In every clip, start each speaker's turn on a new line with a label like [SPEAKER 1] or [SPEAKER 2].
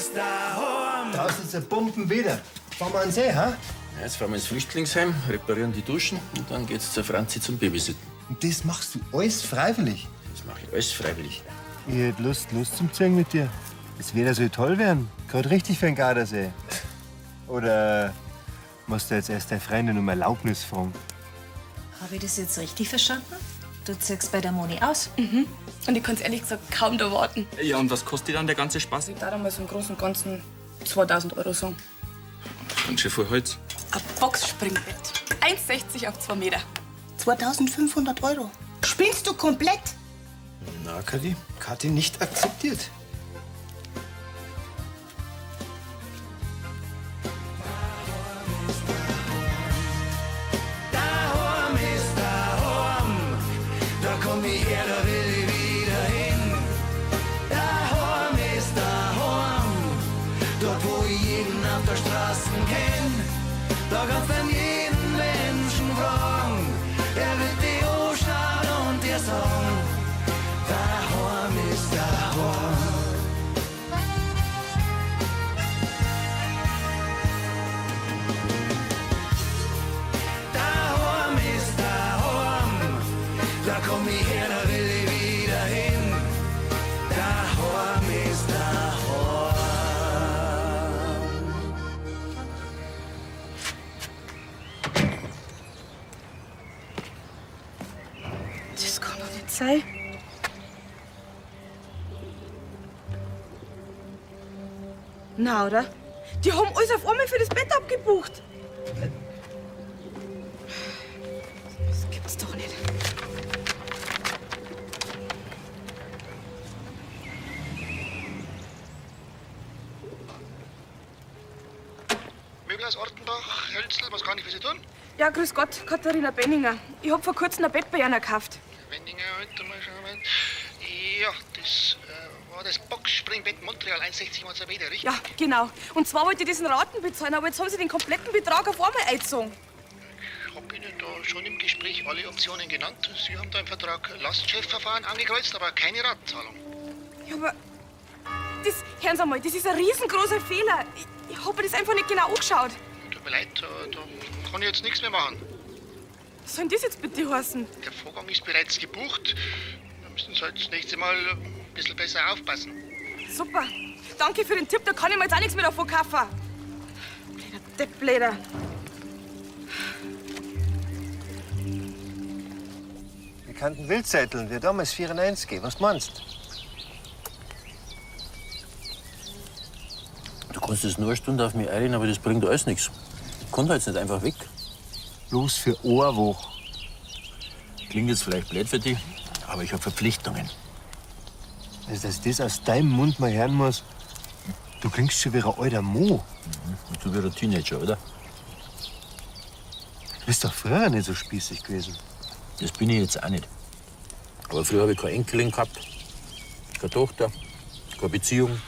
[SPEAKER 1] ist daheim.
[SPEAKER 2] Draußen ist ein Bombenwetter. Fahren wir an den See, ha?
[SPEAKER 3] Ja, jetzt fahren wir ins Flüchtlingsheim, reparieren die Duschen und dann geht's zur Franzi zum Babysitten.
[SPEAKER 2] Und das machst du alles freiwillig?
[SPEAKER 3] Das mache ich alles freiwillig.
[SPEAKER 2] Ich hätt Lust, Lust zum Ziehen mit dir. Das Wetter soll toll werden. Gerade richtig für den Gardasee. Oder musst du jetzt erst deine Freundin um Erlaubnis fragen?
[SPEAKER 4] Habe ich das jetzt richtig verstanden? Du ziehst bei der Moni aus.
[SPEAKER 5] Mhm. Und ich kann's ehrlich gesagt kaum erwarten.
[SPEAKER 6] Ja, und was kostet dann der ganze Spaß?
[SPEAKER 5] Ich darf mal so im Großen und Ganzen 2000 Euro sagen.
[SPEAKER 6] Ganz schön viel Holz.
[SPEAKER 5] Ein Boxspringbett. 1,60 auf 2 Meter.
[SPEAKER 7] 2500 Euro. Spinnst du komplett?
[SPEAKER 2] Na, Kathi? Kathi nicht akzeptiert.
[SPEAKER 1] Daheim ist daheim. Da komm ich her, da will ich wieder hin. Daheim ist daheim. Dort, wo ich jeden auf der Straße kenn. Da kannst du jeden Menschen fragen. Er wird dich anschauen und dir sagen: Daheim ist daheim. Daheim ist daheim. Da komm ich her, da will ich wieder hin. Daheim ist daheim.
[SPEAKER 5] Das kann doch nicht sein. Na, oder? Die haben alles auf einmal für das Bett abgebucht. Das gibt's doch nicht.
[SPEAKER 8] Möbelhaus Ortenbach, Hölzl, was kann ich für Sie tun?
[SPEAKER 5] Ja, grüß Gott, Katharina Benninger. Ich hab vor kurzem ein Bett bei einer gekauft.
[SPEAKER 8] Wendinger, warte mal schauen. Moment. Ja, das war das Boxspringbett Montreal 1,60 mal 2 Meter, richtig?
[SPEAKER 5] Ja, genau. Und zwar wollte ich diesen Raten bezahlen, aber jetzt haben sie den kompletten Betrag auf einmal eingezogen.
[SPEAKER 8] Ich hab Ihnen da schon im Gespräch alle Optionen genannt. Sie haben da im Vertrag Lastschriftverfahren angekreuzt, aber keine Ratenzahlung.
[SPEAKER 5] Ja, aber das, hören Sie mal, das ist ein riesengroßer Fehler. Ich hab mir das einfach nicht genau angeschaut.
[SPEAKER 8] Tut mir leid, da kann ich jetzt nichts mehr machen.
[SPEAKER 5] Was soll denn das jetzt bitte heißen?
[SPEAKER 8] Der Vorgang ist bereits gebucht. Da müssen Sie halt das nächste Mal ein bisschen besser aufpassen.
[SPEAKER 5] Super. Danke für den Tipp, da kann ich mir jetzt auch nichts mehr davon kaufen. Blöder Depp, blöder.
[SPEAKER 2] Wir kannten Wildzetteln, wir damals 94. Was meinst
[SPEAKER 3] Du kannst jetzt nur eine Stunde auf mich einreden, aber das bringt alles nichts. Ich kann da jetzt nicht einfach weg.
[SPEAKER 2] Bloß für eine Woche.
[SPEAKER 3] Klingt jetzt vielleicht blöd für dich, aber ich habe Verpflichtungen.
[SPEAKER 2] Also, dass ich das aus deinem Mund mal hören muss. Du klingst schon wie ein alter Mo.
[SPEAKER 3] Und du wie ein Teenager, oder?
[SPEAKER 2] Du bist doch früher nicht so spießig gewesen.
[SPEAKER 3] Das bin ich jetzt auch nicht. Aber früher habe ich keine Enkelin gehabt, keine Tochter, keine Beziehung,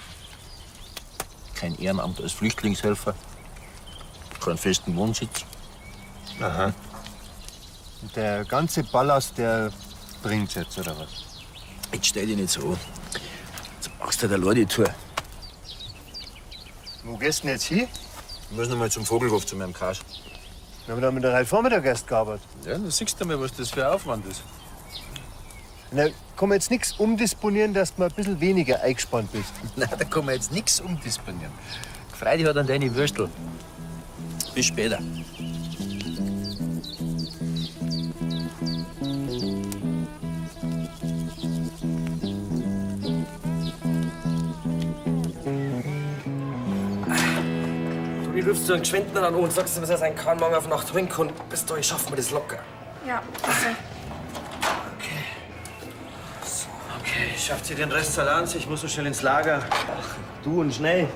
[SPEAKER 3] kein Ehrenamt als Flüchtlingshelfer, keinen festen Wohnsitz.
[SPEAKER 2] Aha. Und der ganze Ballast, der bringt's jetzt, oder was?
[SPEAKER 3] Jetzt stell dich nicht so an. Jetzt machst du halt allein die Tour.
[SPEAKER 2] Wo gehst du denn jetzt hin?
[SPEAKER 3] Ich muss noch mal zum Vogelhof zu meinem Kasch.
[SPEAKER 2] Wir haben da mit der heute Vormittag erst gearbeitet.
[SPEAKER 3] Ja, dann siehst du mal, was das für ein Aufwand ist.
[SPEAKER 2] Na, kann man jetzt nichts umdisponieren, dass du mal ein bisschen weniger eingespannt bist?
[SPEAKER 3] Nein, da kann man jetzt nichts umdisponieren. Freu dich halt an deine Würstel. Bis später.
[SPEAKER 9] Du, die rufst du einen Geschwindner an und sagst ihm, dass er seinen Kahn morgen auf Nacht holen kann. Bis dahin schaffen wir das locker.
[SPEAKER 5] Ja, also.
[SPEAKER 10] Okay, schafft sie den Rest allein? Ich muss so schnell ins Lager. Ach, du und schnell.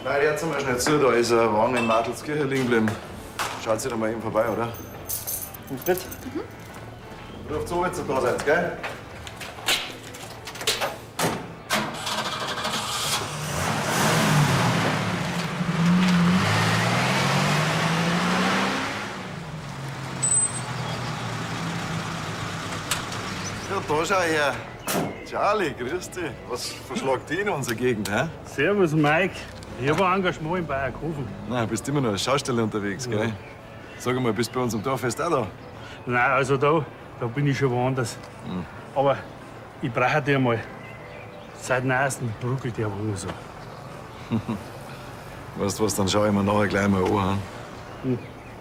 [SPEAKER 11] Nein, jetzt mal schnell zu, da ist ein Wagen in Martelskirche liegen geblieben. Schaut sie da mal eben vorbei, oder?
[SPEAKER 2] Bitte?
[SPEAKER 11] Mhm. Ruft so, wenn ihr da seid, gell? Ja, da schau her. Charlie, grüß dich. Was verschlagt dich in unserer Gegend, hä?
[SPEAKER 12] Servus, Mike. Ich hab ein Engagement in Bayerkofen.
[SPEAKER 11] Na, bist immer noch als Schausteller unterwegs, gell? Sag mal, bist du bei uns am Dorffest auch da?
[SPEAKER 12] Nein, also da bin ich schon woanders. Aber ich brauche dich einmal. Seit neuestem ruckelt der Wagen so.
[SPEAKER 11] Weißt du was, dann schau ich mir nachher gleich mal an. Hm?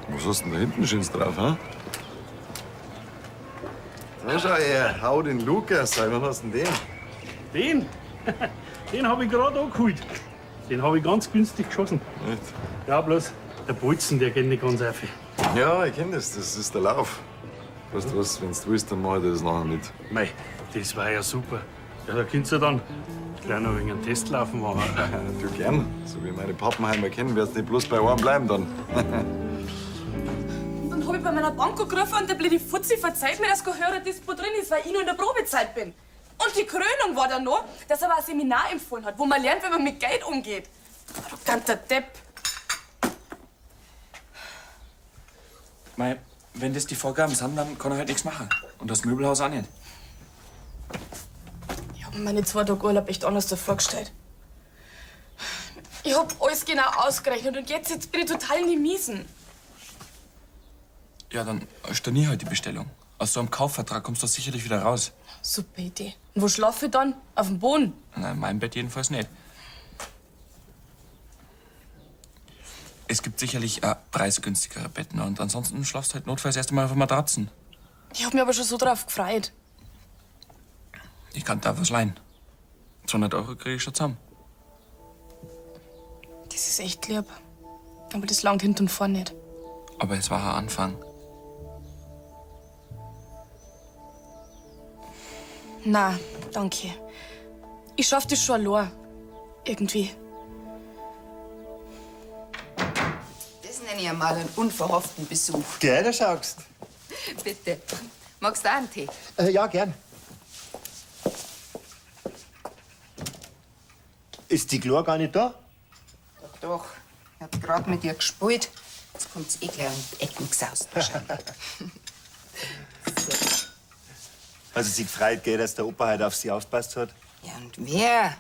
[SPEAKER 11] Was hast du denn da hinten Schönes drauf, hä? Da schau her, hau den Lukas, wann hast du denn den?
[SPEAKER 12] Den? Den hab ich gerade angeholt. Den hab ich ganz günstig geschossen.
[SPEAKER 11] Echt?
[SPEAKER 12] Ja, bloß der Bolzen, der geht nicht ganz auf.
[SPEAKER 11] Ja, ich kenn das, das ist der Lauf. Weißt du was, wenn du willst, dann mach ich dir das nachher mit.
[SPEAKER 12] Mei, das war ja super. Ja, da könntest du dann gleich noch wegen einem Testlauf machen.
[SPEAKER 11] Du gern. So wie meine Pappenheimer kennen, wirst du nicht bloß bei einem bleiben dann.
[SPEAKER 5] Und dann hab ich bei meiner Bank angerufen und der blöde Fuzzi verzeiht mir, dass kein höherer Dispo drin ist, weil ich noch in der Probezeit bin. Und die Krönung war dann noch, dass er mir ein Seminar empfohlen hat, wo man lernt, wie man mit Geld umgeht. Arroganter Depp.
[SPEAKER 6] Mei, wenn das die Vorgaben sind, dann kann er halt nichts machen. Und das Möbelhaus auch nicht.
[SPEAKER 5] Ich hab mir meine 2 Tage Urlaub echt anders da vorgestellt. Ich hab alles genau ausgerechnet und jetzt bin ich total in die Miesen.
[SPEAKER 6] Ja, dann stornier halt die Bestellung. Aus so einem Kaufvertrag kommst du sicherlich wieder raus.
[SPEAKER 5] Super Idee. Und wo schlafe ich dann? Auf dem Boden.
[SPEAKER 6] Na, in meinem Bett jedenfalls nicht. Es gibt sicherlich auch preisgünstigere Betten und ansonsten schlafst du halt notfalls erst einmal auf Matratzen.
[SPEAKER 5] Ich hab mich aber schon so drauf gefreut.
[SPEAKER 6] Ich kann da was leihen. 200 Euro kriege ich schon zusammen.
[SPEAKER 5] Das ist echt lieb. Aber das langt hinten und vorne nicht.
[SPEAKER 6] Aber es war ein Anfang.
[SPEAKER 5] Na, danke. Ich schaff das schon allein. Irgendwie.
[SPEAKER 13] Das nenne ich einmal einen unverhofften Besuch.
[SPEAKER 2] Gell, da schaust.
[SPEAKER 13] Bitte. Magst du auch einen Tee?
[SPEAKER 2] Ja, gern. Ist die Chlor gar nicht da?
[SPEAKER 13] Doch, doch. Ich hab grad mit ihr gespielt. Jetzt kommt's eh gleich um die Ecken gesaust. wahrscheinlich.
[SPEAKER 2] Also sie gefreut, gell, dass der Opa halt auf sie aufpasst hat.
[SPEAKER 13] Ja, und wer?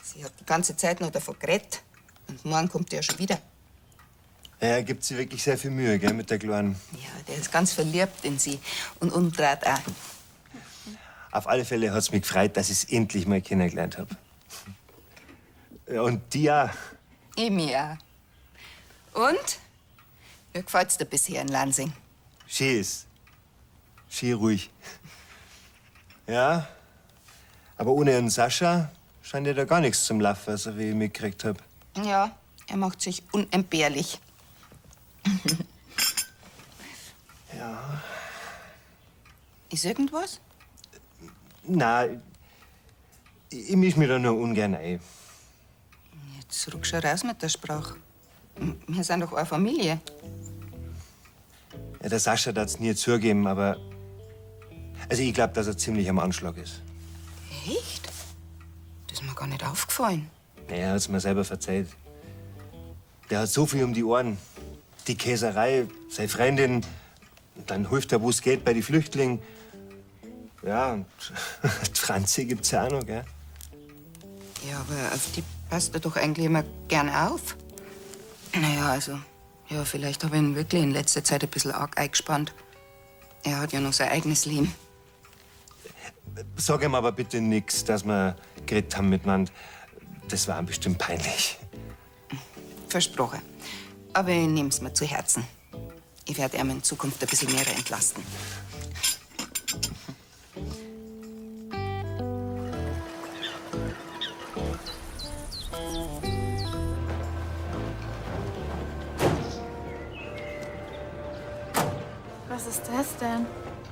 [SPEAKER 13] Sie hat die ganze Zeit noch davon geredet. Und morgen kommt er schon wieder.
[SPEAKER 2] Ja, er gibt sie wirklich sehr viel Mühe, gell, mit der Kleinen.
[SPEAKER 13] Ja, der ist ganz verliebt in sie. Und umdreht auch.
[SPEAKER 2] Auf alle Fälle hat's mich gefreut, dass ich's endlich mal kennengelernt hab. Ja, und die auch.
[SPEAKER 13] Ich mir auch. Und? Wie gefällt's dir bisher in Lansing?
[SPEAKER 2] Schön ist. Schön ruhig. Ja, aber ohne einen Sascha scheint ja da gar nichts zum Laufen, so wie ich mitgekriegt hab.
[SPEAKER 13] Ja, er macht sich unentbehrlich.
[SPEAKER 2] Ja.
[SPEAKER 13] Ist irgendwas?
[SPEAKER 2] Na, ich misch mich da nur ungern ein.
[SPEAKER 13] Jetzt rück schon raus mit der Sprache. Wir sind doch eine Familie.
[SPEAKER 2] Ja, der Sascha hat's nie zugeben, aber. Also, ich glaub, dass er ziemlich am Anschlag ist.
[SPEAKER 13] Echt? Das ist mir gar nicht aufgefallen.
[SPEAKER 2] Naja, er hat's mir selber verzeiht. Der hat so viel um die Ohren. Die Käserei, seine Freundin, und dann hilft er, wo's geht, bei den Flüchtlingen. Ja, und die Franzi gibt's ja auch noch, gell?
[SPEAKER 13] Ja, aber auf die passt er doch eigentlich immer gern auf. Naja, also, ja, vielleicht habe ich ihn wirklich in letzter Zeit ein bisschen arg eingespannt. Er hat ja noch sein eigenes Leben.
[SPEAKER 2] Sag ihm aber bitte nix, dass wir geredet haben miteinander. Das war ihm bestimmt peinlich.
[SPEAKER 13] Versprochen. Aber ich nehm's mir zu Herzen. Ich werde ihn in Zukunft ein bisschen mehr entlasten.
[SPEAKER 14] Was ist das denn?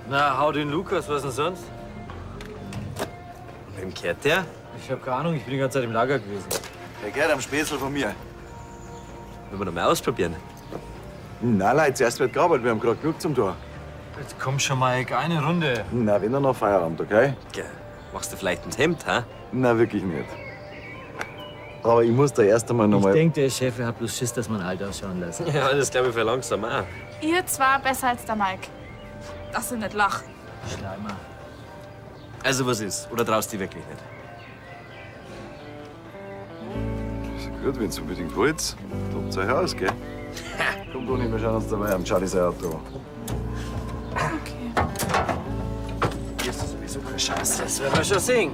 [SPEAKER 10] Na, hau den Lukas, was denn sonst? Wem kehrt der? Ich hab keine Ahnung, ich bin die ganze Zeit im Lager gewesen.
[SPEAKER 11] Der gehört am Spätzl von mir.
[SPEAKER 9] Wollen wir noch mal ausprobieren?
[SPEAKER 11] Na, Leute, zuerst wird gearbeitet, wir haben gerade genug zum Tor.
[SPEAKER 10] Jetzt komm schon, Mike, eine Runde.
[SPEAKER 11] Na, wenn dann noch Feierabend, okay?
[SPEAKER 9] Gell. Machst du vielleicht ein Hemd, ha?
[SPEAKER 11] Na, wirklich nicht. Aber ich muss da erst einmal noch
[SPEAKER 15] Ich
[SPEAKER 11] mal.
[SPEAKER 15] denke, der Chef hat bloß Schiss, dass man alt ausschauen lässt.
[SPEAKER 9] Ja, das glaube ich für langsam auch.
[SPEAKER 14] Ihr zwar besser als der Mike. Dass ich nicht lach.
[SPEAKER 15] Schleimer.
[SPEAKER 9] Also, was ist? Oder traust du dich wirklich nicht?
[SPEAKER 11] Ist ja gut, wenn's unbedingt wollt. Tobt euch aus, gell? Komm, Toni, wir schauen uns dabei am Charlie sein Auto an.
[SPEAKER 9] Hier ist sowieso keine Chance. Das werden wir schon sehen.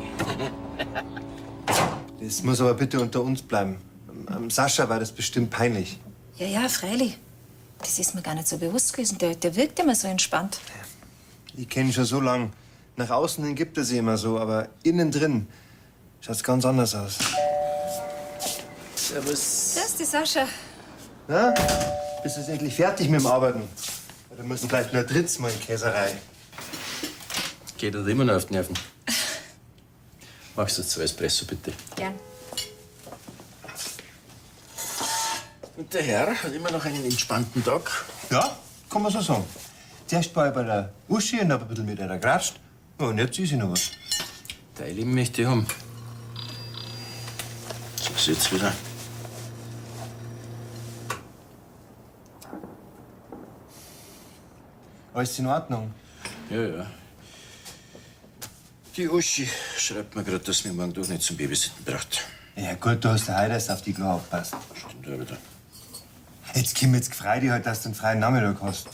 [SPEAKER 2] Das muss aber bitte unter uns bleiben. Am Sascha war das bestimmt peinlich.
[SPEAKER 4] Ja, ja, freilich. Das ist mir gar nicht so bewusst gewesen. Der wirkt immer so entspannt.
[SPEAKER 2] Ich kenne ihn schon so lang. Nach außen hin gibt er sich immer so, aber innen drin schaut's ganz anders aus.
[SPEAKER 9] Servus.
[SPEAKER 4] Das ist die Sascha.
[SPEAKER 2] Na, bist du jetzt endlich fertig mit dem Arbeiten? Oder müssen vielleicht nur drittes Mal in die Käserei?
[SPEAKER 3] Geht dir immer noch auf die Nerven. Machst du zwei Espresso, bitte?
[SPEAKER 4] Gern.
[SPEAKER 3] Und der Herr hat immer noch einen entspannten Tag.
[SPEAKER 2] Ja, kann man so sagen. Zuerst war ich bei der Uschi und hab ein bisschen mit ihr geratscht. Ja, und jetzt ist sie noch was.
[SPEAKER 3] Dein Leben möchte ich haben. So ist jetzt wieder.
[SPEAKER 2] Alles in Ordnung?
[SPEAKER 3] Ja, ja. Die Uschi schreibt mir gerade, dass mir morgen doch nicht zum Babysitten braucht.
[SPEAKER 2] Ja gut, du hast ja heute erst auf die Klo aufgepasst.
[SPEAKER 3] Stimmt ja wieder.
[SPEAKER 2] Jetzt komm, jetzt freu dich halt, dass du einen freien Nachmittag hast.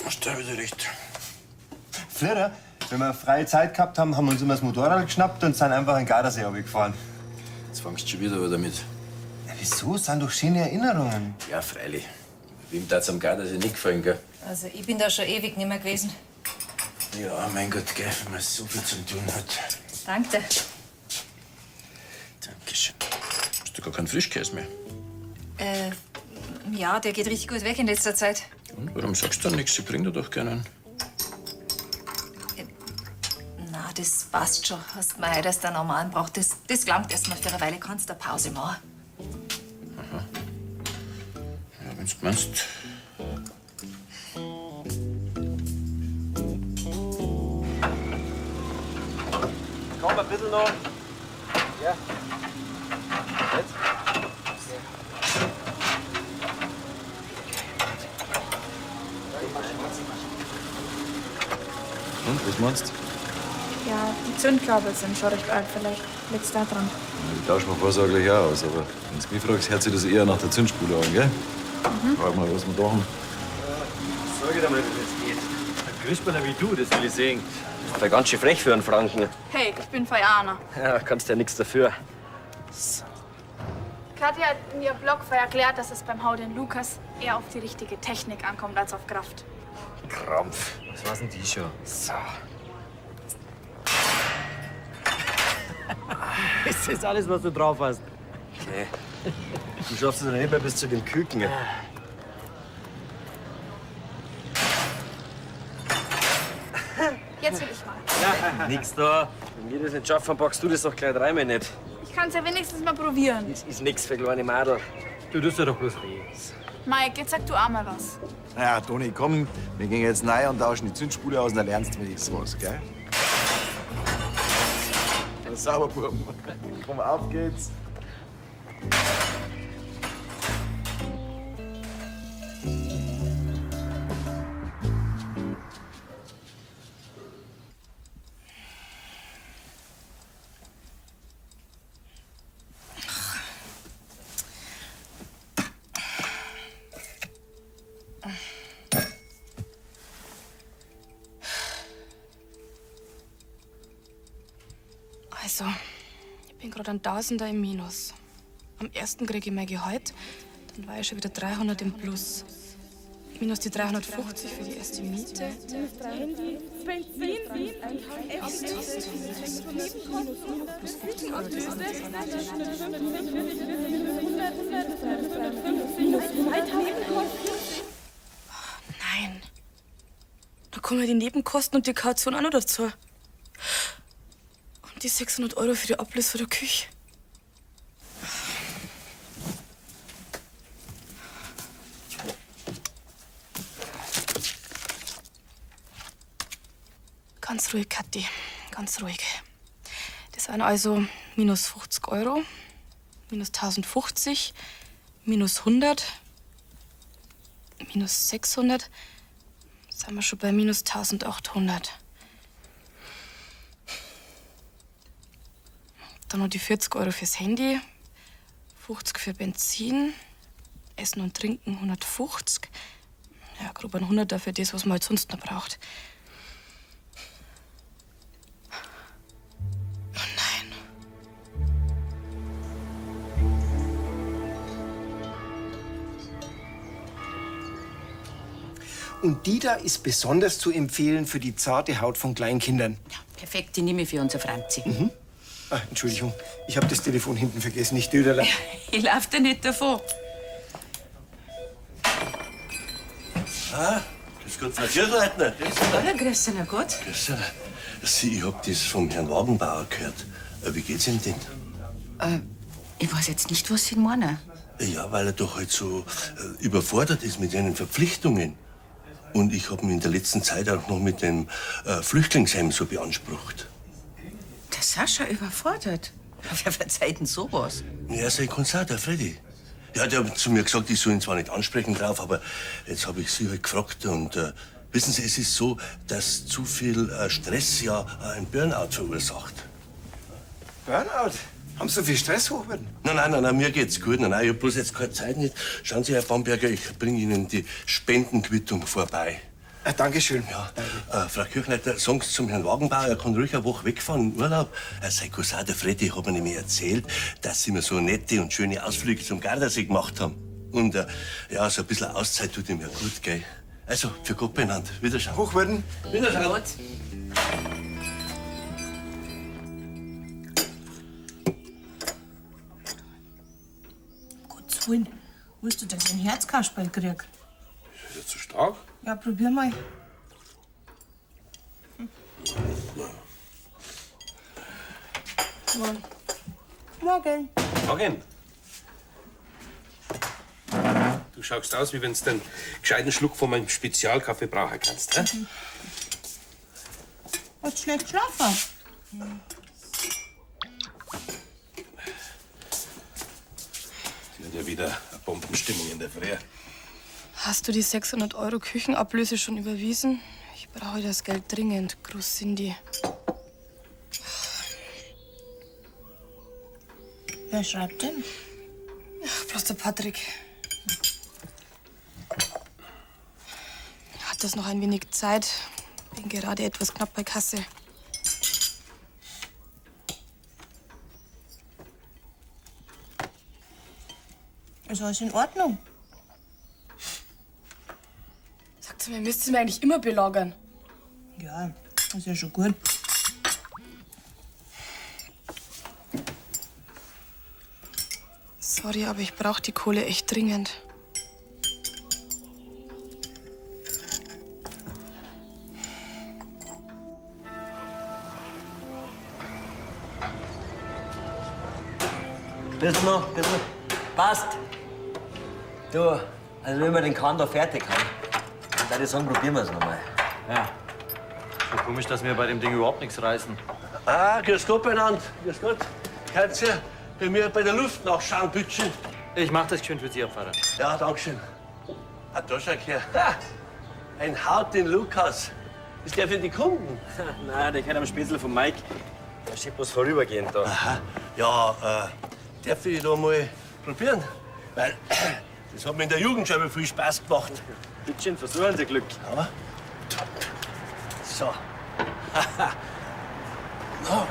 [SPEAKER 3] Hast du auch wieder recht.
[SPEAKER 2] Früher, wenn wir freie Zeit gehabt haben, haben wir uns immer das Motorrad geschnappt und sind einfach in den Gardasee runtergefahren.
[SPEAKER 3] Jetzt fangst du schon wieder an damit.
[SPEAKER 2] Ja, wieso? Das sind doch schöne Erinnerungen.
[SPEAKER 3] Ja, freilich. Wem tat's am Gardasee nicht gefallen, gell?
[SPEAKER 4] Also, ich bin da schon ewig nimmer gewesen.
[SPEAKER 3] Ja, mein Gott, gell, wenn man so viel zu tun hat.
[SPEAKER 4] Danke.
[SPEAKER 3] Dankeschön. Hast du gar keinen Frischkäse mehr?
[SPEAKER 4] Ja, der geht richtig gut weg in letzter Zeit.
[SPEAKER 3] Und warum sagst du dann nichts? Ich bring dir doch gerne einen.
[SPEAKER 4] Na, das passt schon. Hast mir heute erst einen normalen braucht. Das gelangt erst mal für eine Weile. Kannst du eine Pause machen.
[SPEAKER 3] Aha. Ja, wenn's du meinst.
[SPEAKER 9] Komm, ein bisschen noch. Ja. Jetzt?
[SPEAKER 11] Und, was meinst du?
[SPEAKER 14] Ja, die Zündkabel sind schon recht alt. Vielleicht liegt's da dran.
[SPEAKER 11] Ja, die tauschen wir vorsorglich auch aus, aber wenn du mich fragst, hört sich das eher nach der Zündspule an, gell?
[SPEAKER 14] Mhm.
[SPEAKER 11] Frag mal, was wir da haben.
[SPEAKER 10] Sag ich dir mal, wie das geht.
[SPEAKER 9] Ein Christballer wie du, das will ich sehen. Das ist ja ganz schön frech für einen Franken.
[SPEAKER 14] Hey, ich bin Feianer.
[SPEAKER 9] Ja, kannst ja nichts dafür.
[SPEAKER 14] Katja hat in ihrem Blog erklärt, dass es beim Hau den Lukas eher auf die richtige Technik ankommt als auf Kraft.
[SPEAKER 9] Krampf. Was war's denn die schon? So.
[SPEAKER 15] Ist das alles, was du drauf hast?
[SPEAKER 9] Okay. Du schaffst es noch nicht mehr bis zu den Küken.
[SPEAKER 14] Jetzt will ich mal.
[SPEAKER 9] Nix da. Wenn wir das nicht schaffen, packst du das doch gleich dreimal nicht.
[SPEAKER 14] Ich kann's ja wenigstens mal probieren.
[SPEAKER 9] Das ist nix für kleine Madel.
[SPEAKER 15] Du tust ja doch bloß weh.
[SPEAKER 14] Mike, jetzt sag du auch mal was.
[SPEAKER 11] Naja, Toni, komm, wir gehen jetzt rein und tauschen die Zündspule aus und dann lernst du wenigstens was, gell? Na, sauber, Buben. Komm, auf geht's.
[SPEAKER 14] Also, ich bin gerade ein Tausender im Minus. Am ersten kriege ich mein Gehalt, dann war ich schon wieder 300 im Plus. Minus die 350 für die erste Miete.
[SPEAKER 5] Benzin,
[SPEAKER 14] Nein. Da kommen ja die Nebenkosten und die Kaution auch noch dazu. Und die 600 Euro für die Ablöse von der Küche. Ganz ruhig, Kathi. Ganz ruhig. Das waren also minus 50 Euro, minus 1050, minus 100, minus 600. Sind wir schon bei minus 1800. Dann noch die 40 Euro fürs Handy, 50 für Benzin, Essen und Trinken 150. Ja, grob ein 100er für das, was man halt sonst noch braucht.
[SPEAKER 16] Und die da ist besonders zu empfehlen für die zarte Haut von Kleinkindern.
[SPEAKER 13] Perfekt, die nehme ich für unser Franzi.
[SPEAKER 16] Ah, Entschuldigung, ich habe das Telefon hinten vergessen. Ich döderle.
[SPEAKER 13] Ich lauf dir nicht davon.
[SPEAKER 17] Ah, grüß Gott, Frau Kirchleitner. Grüß Gott.
[SPEAKER 13] Hallo, grüß dich, Gott.
[SPEAKER 17] Grüß dich. Sie, ich hab das vom Herrn Wagenbauer gehört. Wie geht's ihm denn?
[SPEAKER 13] Ich weiß jetzt nicht, was Sie meinen.
[SPEAKER 17] Ja, weil er doch halt so überfordert ist mit seinen Verpflichtungen. Und ich hab ihn in der letzten Zeit auch noch mit dem Flüchtlingsheim so beansprucht.
[SPEAKER 13] Der Sascha überfordert. Wer verzeiht denn sowas?
[SPEAKER 17] Ja, sein Cousin, der Freddy. Ja, der hat zu mir gesagt, ich soll ihn zwar nicht ansprechen drauf, aber jetzt habe ich sie halt gefragt. Und wissen Sie, es ist so, dass zu viel Stress ja ein Burnout verursacht.
[SPEAKER 16] Burnout? Haben Sie so viel Stress, Hochwürden?
[SPEAKER 17] Nein, nein, nein, nein, mir geht's gut. Nein, nein, ich hab bloß jetzt keine Zeit nicht. Schauen Sie, Herr Bamberger, ich bringe Ihnen die Spendenquittung vorbei.
[SPEAKER 16] Ah, Dankeschön.
[SPEAKER 17] Ja. Frau Kirchleiter, sagen Sie zum Herrn Wagenbauer, er kann ruhig eine Woche wegfahren in Urlaub. Sein Cousin, der Freddy, hat mir nämlich erzählt, dass sie mir so nette und schöne Ausflüge zum Gardasee gemacht haben. Und ja, so ein bisschen Auszeit tut ihm ja gut, gell? Also, für Gott benannt. Wiederschauen.
[SPEAKER 16] Hochwürden.
[SPEAKER 17] Wiederschauen.
[SPEAKER 7] Gottes Willen, willst du, dass ich ein Herzkasperl krieg?
[SPEAKER 18] Ist das zu stark?
[SPEAKER 7] Ja, probier mal. Morgen. Morgen.
[SPEAKER 18] Morgen. Du schaust aus, wie wenn du einen gescheiten Schluck von meinem Spezialkaffee brauchen kannst. Hä?
[SPEAKER 7] Hast du schlecht geschlafen?
[SPEAKER 18] Sie hat ja wieder eine Bombenstimmung in der Früh.
[SPEAKER 14] Hast du die 600 Euro Küchenablöse schon überwiesen? Ich brauche das Geld dringend. Gruß Cindy.
[SPEAKER 7] Wer schreibt denn?
[SPEAKER 14] Ach, bloß der Patrick. Hat das noch ein wenig Zeit? Bin gerade etwas knapp bei Kasse.
[SPEAKER 7] Ist alles in Ordnung?
[SPEAKER 14] Sagt sie mir, müsst ihr mir eigentlich immer belagern.
[SPEAKER 7] Ja, ist ja schon gut.
[SPEAKER 14] Sorry, aber ich brauche die Kohle echt dringend.
[SPEAKER 9] Bisschen noch, bisschen. Passt. Du, also wenn wir den Kahn da fertig haben, dann würde ich sagen, probieren wir es nochmal.
[SPEAKER 10] Ja. Schon komisch, dass wir bei dem Ding überhaupt nichts reißen.
[SPEAKER 17] Ah, grüß Gott benannt. Grüß Gott. Kannst du bei mir bei der Luft nachschauen, bitteschön?
[SPEAKER 10] Ich mach das geschwind für Sie, Herr Pfarrer.
[SPEAKER 17] Ja, danke schön. Ah, da schau her. Ha! Ein Haut den Lukas. Ist der für die Kunden?
[SPEAKER 10] Nein, der gehört am Spätzle von Mike. Der steht bloß vorübergehend da.
[SPEAKER 17] Aha. Ja, darf ich da mal probieren? Weil das hat mir in der Jugend schon immer viel Spaß gemacht.
[SPEAKER 10] Bittschön, versuchen Sie Glück.
[SPEAKER 17] Aber. So. Na.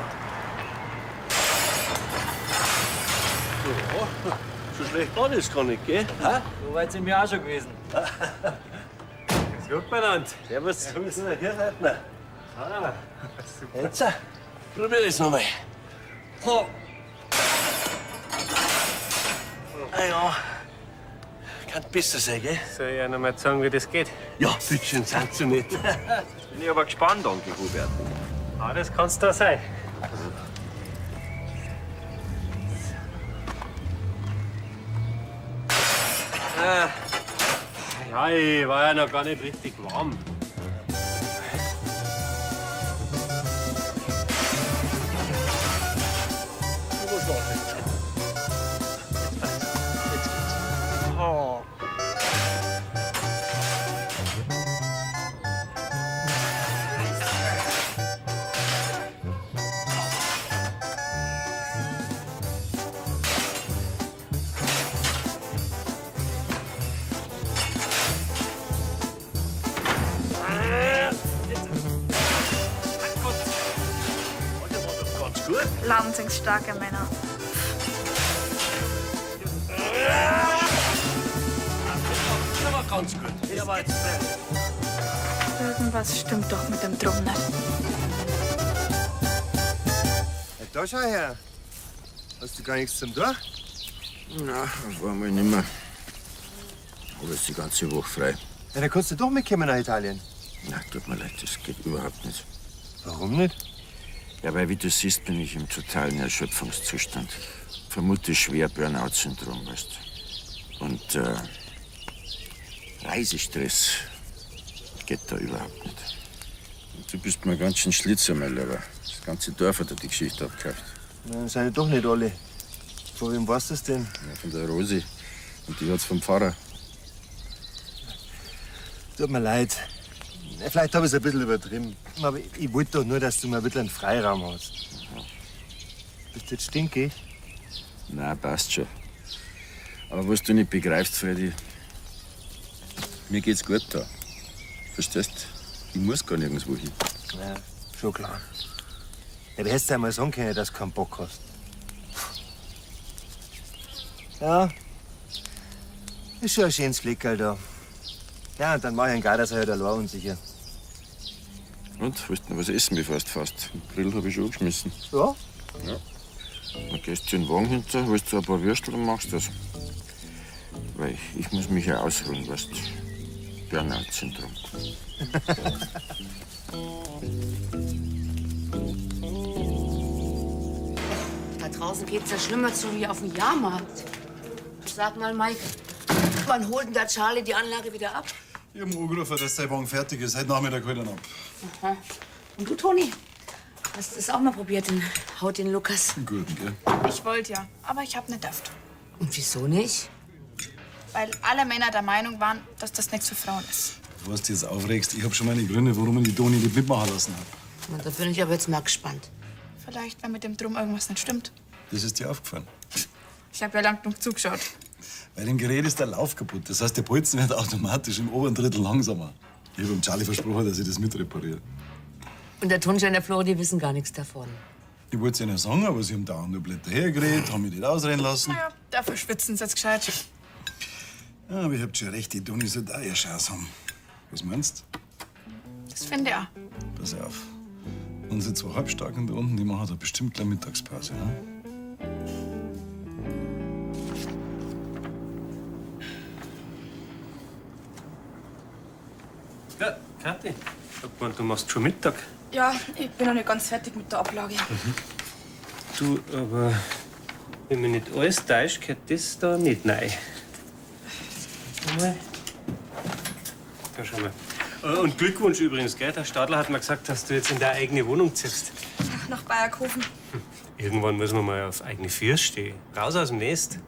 [SPEAKER 17] Ja, so schlecht war das gar nicht, gell? Ha?
[SPEAKER 10] So weit sind wir auch schon gewesen. Grüß Gott, benannt. Servus.
[SPEAKER 17] Servus, Herr Kirchleitner.
[SPEAKER 10] Ah, super.
[SPEAKER 17] Jetzt, probier das nochmal. So. Ah ja, kann besser sein, gell?
[SPEAKER 15] Soll ich noch mal sagen, wie das geht?
[SPEAKER 17] Ja, bitteschön, sind Sie nicht.
[SPEAKER 10] Bin ich aber gespannt, Onkel Hubert.
[SPEAKER 15] Ah, das kann's da sein. Ja, ich war ja noch gar nicht richtig warm.
[SPEAKER 17] Oh.
[SPEAKER 19] Lansings starke Männer.
[SPEAKER 18] Das war ganz gut. Das war jetzt
[SPEAKER 19] Irgendwas stimmt doch mit dem Drum nicht.
[SPEAKER 2] Ja, da schau her. Hast du gar nichts zum Tun?
[SPEAKER 3] Na, auf einmal nimmer. Aber ist die ganze Woche frei.
[SPEAKER 2] Ja, dann kannst du doch mitkommen nach Italien.
[SPEAKER 3] Na, tut mir leid, das geht überhaupt nicht.
[SPEAKER 2] Warum nicht?
[SPEAKER 3] Ja, weil, wie du siehst, bin ich im totalen Erschöpfungszustand. Vermute schwer Burnout-Syndrom, weißt du. Und Reisestress geht da überhaupt nicht. Und du bist mir ganz schön Schlitzer, mein Lieber. Das ganze Dorf hat dir die Geschichte abgekauft.
[SPEAKER 2] Nein, sind ja doch nicht alle. Von wem weißt du das denn?
[SPEAKER 3] Ja, von der Rosi. Und die hat's vom Pfarrer.
[SPEAKER 2] Tut mir leid. Vielleicht habe ich es ein bisschen übertrieben. Aber ich wollte doch nur, dass du mal ein bisschen einen Freiraum hast. Bist du jetzt stinkig?
[SPEAKER 3] Na, passt schon. Aber was du nicht begreifst, Freddy, mir geht's gut da. Verstehst? Ich muss gar nirgendwo hin.
[SPEAKER 2] Ja, schon klar. Ja, du hättest ja mal sagen können, dass du keinen Bock hast. Ja, ist schon ein schönes Fleckerl da. Ja, und dann mach ich einen Gardasee halt allein unsicher.
[SPEAKER 3] Und, willst du noch was essen, bevor du fährst? Den Grill hab ich schon angeschmissen.
[SPEAKER 2] Ja?
[SPEAKER 3] Ja. Dann gehst du in den Wagen hinter, holst du ein paar Würstel und machst das. Weil ich muss mich ja ausruhen, weißt du. Burnout-Syndrom.
[SPEAKER 20] Da draußen geht's ja schlimmer zu wie auf dem Jahrmarkt. Sag mal, Mike, wann holt denn der Charlie die Anlage wieder ab?
[SPEAKER 11] Ich hab ihm angerufen, dass sein Wagen fertig ist. Heute Nachmittag holt er ihn ab.
[SPEAKER 20] Aha. Und du, Toni? Hast du es auch mal probiert, den Haut den Lukas?
[SPEAKER 11] Guten, gell?
[SPEAKER 19] Ich wollte ja, aber ich hab nicht dürft.
[SPEAKER 20] Und wieso nicht?
[SPEAKER 19] Weil alle Männer der Meinung waren, dass das nichts für Frauen ist.
[SPEAKER 11] Bevor du dich jetzt aufregst, ich hab schon meine Gründe, warum ich die Toni nicht mitmachen lassen hab.
[SPEAKER 20] Na, da bin ich aber jetzt mal gespannt.
[SPEAKER 19] Vielleicht, wenn mit dem Drum irgendwas nicht stimmt.
[SPEAKER 11] Das ist dir aufgefallen.
[SPEAKER 19] Ich habe ja lang genug zugeschaut.
[SPEAKER 11] Bei dem Gerät ist der Lauf kaputt. Das heißt, der Bolzen wird automatisch im oberen Drittel langsamer. Ich hab dem Charlie versprochen, dass ich das mitrepariere.
[SPEAKER 20] Und der Tonstein und der Flori, die wissen gar nichts davon.
[SPEAKER 11] Ich wollte es ihnen sagen, aber sie haben dauernd nur Blätter hergeredet, haben mich nicht ausreden lassen.
[SPEAKER 19] Naja, dafür schwitzen sie jetzt gescheit.
[SPEAKER 11] Ja, aber ich habt schon recht, die Toni sollte auch ihre Chance haben. Was meinst
[SPEAKER 19] Das finde ich auch.
[SPEAKER 11] du? Pass auf. Unsere zwei Halbstarken da unten, die machen da bestimmt gleich Mittagspause, ne?
[SPEAKER 15] Ja, Kathi, ich hab gemeint, du machst schon Mittag.
[SPEAKER 14] Ja, ich bin noch nicht ganz fertig mit der Ablage.
[SPEAKER 15] Du, aber wenn mich nicht alles täuscht, gehört das da nicht rein. Warte mal. Da schau mal. Und Glückwunsch übrigens, gell? Der Stadler hat mir gesagt, dass du jetzt in deine eigene Wohnung ziehst.
[SPEAKER 19] Ach, nach Bayerkofen.
[SPEAKER 15] Irgendwann muss man mal auf eigene Füße stehen. Raus aus dem Nest.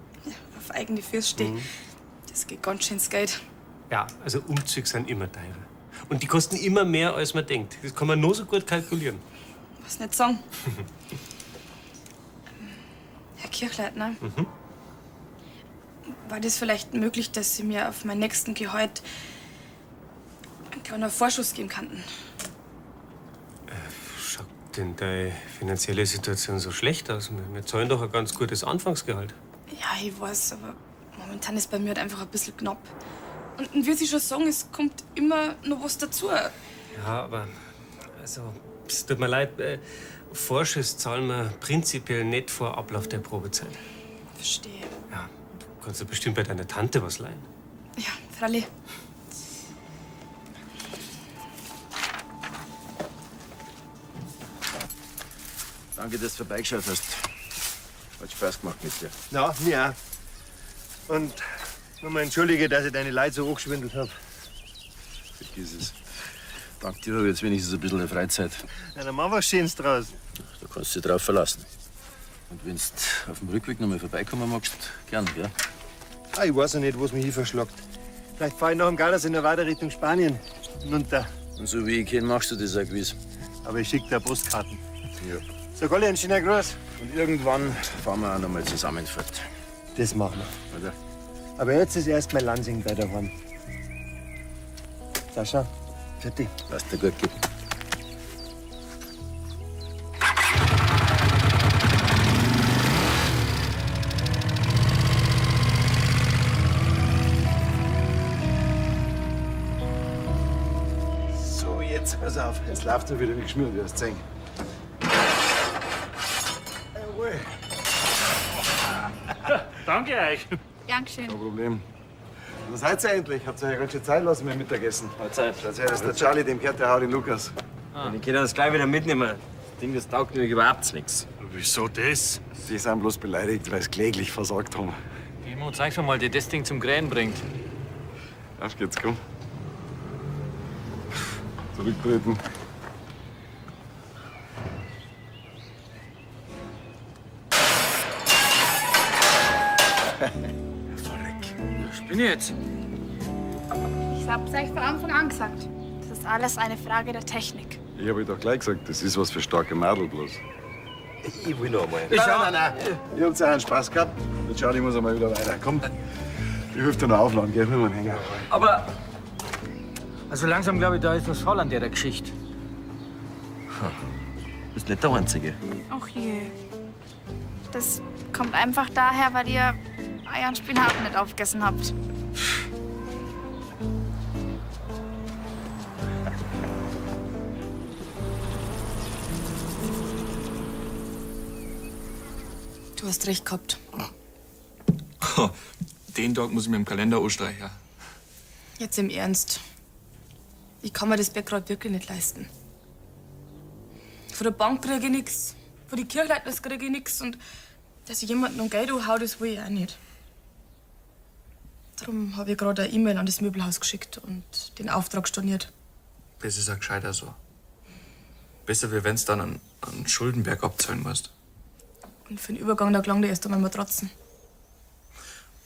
[SPEAKER 19] Auf eigene Füße stehen. Das geht ganz schön ins Geld.
[SPEAKER 15] Ja, also Umzüge sind immer teurer. Und die kosten immer mehr, als man denkt. Das kann man nur so gut kalkulieren.
[SPEAKER 19] Was nicht sagen. Herr Kirchleitner, war das vielleicht möglich, dass Sie mir auf meinen nächsten Gehalt einen kleinen Vorschuss geben könnten?
[SPEAKER 15] Schaut denn deine finanzielle Situation so schlecht aus? Wir zahlen doch ein ganz gutes Anfangsgehalt.
[SPEAKER 19] Ja, ich weiß, aber momentan ist bei mir halt einfach ein bisschen knapp. Und wie Sie schon sagen, es kommt immer noch was dazu.
[SPEAKER 15] Ja, aber also, es tut mir leid, Vorschuss zahlen wir prinzipiell nicht vor Ablauf der Probezeit.
[SPEAKER 19] Verstehe.
[SPEAKER 15] Du kannst ja bestimmt bei deiner Tante was leihen.
[SPEAKER 19] Ja, freilich.
[SPEAKER 3] Danke, dass du vorbeigeschaut hast. Hat Spaß gemacht mit dir.
[SPEAKER 2] Ja, mir auch. Und nochmal entschuldige, dass ich deine Leute so angeschwindelt hab.
[SPEAKER 3] Vergiss es. Dank dir habe ich jetzt wenigstens ein bisschen eine Freizeit.
[SPEAKER 2] Ja, dann machen wir was Schönes draus.
[SPEAKER 3] Da kannst du dich drauf verlassen. Und wenn du auf dem Rückweg noch mal vorbeikommen magst, gern, gell?
[SPEAKER 2] Ah, ich weiß ja nicht, wo es mich hin verschlagt. Vielleicht fahre ich nach dem Gardasee noch weiter Richtung Spanien. Hinunter.
[SPEAKER 3] Und so wie ich kenne, machst du das auch gewiss.
[SPEAKER 2] Aber ich schicke dir Postkarten.
[SPEAKER 3] Ja.
[SPEAKER 2] Sag alle einen schönen Gruß.
[SPEAKER 3] Und irgendwann fahren wir auch noch mal zusammen fort.
[SPEAKER 2] Das machen wir.
[SPEAKER 3] Oder?
[SPEAKER 2] Aber jetzt ist erst mal Lansing bei daheim. Sascha, fertig.
[SPEAKER 3] Lass dir gut gehen.
[SPEAKER 11] Pass auf, jetzt läuft er wieder wie geschmiert, wirst sehen. Jawohl.
[SPEAKER 12] Danke euch.
[SPEAKER 21] Dankeschön.
[SPEAKER 11] Kein Problem. Wo seid ihr endlich? Habt ihr euch ganz schön Zeit lassen mit dem Mittagessen? Mahlzeit. Schaut her, das ist der Charlie, dem gehört der Hau den Lukas.
[SPEAKER 9] Ah. Ich kann das gleich wieder mitnehmen. Das Ding, das taugt nämlich überhaupt nichts.
[SPEAKER 11] Wieso das? Sie sind bloß beleidigt, weil sie kläglich versagt haben.
[SPEAKER 22] Timo, zeig's mir mal, der das Ding zum Krähen bringt.
[SPEAKER 11] Auf geht's, komm. Zurücktreten.
[SPEAKER 22] Spinn ich jetzt?
[SPEAKER 21] Ich hab's euch von Anfang an gesagt. Das ist alles eine Frage der Technik.
[SPEAKER 11] Ich hab euch doch gleich gesagt, das ist was für starke Madel bloß.
[SPEAKER 17] Ich will noch einmal.
[SPEAKER 11] Nein, nein, nein, nein. Ihr habt ja einen Spaß gehabt. Der Charlie muss einmal wieder weiter. Komm, ich helfe dir noch aufladen, gell? Hol mal einen Hänger.
[SPEAKER 22] Aber. Also langsam glaube ich, da ist was faul an der Geschichte.
[SPEAKER 17] Bist nicht der Einzige.
[SPEAKER 21] Och je. Das kommt einfach daher, weil ihr Eier und Spinat nicht aufgegessen habt.
[SPEAKER 14] Du hast recht gehabt.
[SPEAKER 6] Den Tag muss ich mir im Kalender anstreichen.
[SPEAKER 14] Jetzt im Ernst. Ich kann mir das Bett grad wirklich nicht leisten. Von der Bank kriege ich nix, von den Kirchleitners kriege ich nix und dass ich jemanden um Geld anhau, das will ich auch nicht. Darum habe ich gerade eine E-Mail an das Möbelhaus geschickt und den Auftrag storniert.
[SPEAKER 6] Das ist auch gescheiter so. Besser, wie wenn's dann einen Schuldenberg abzahlen musst.
[SPEAKER 14] Und für den Übergang, da gelangt erst einmal Matratzen.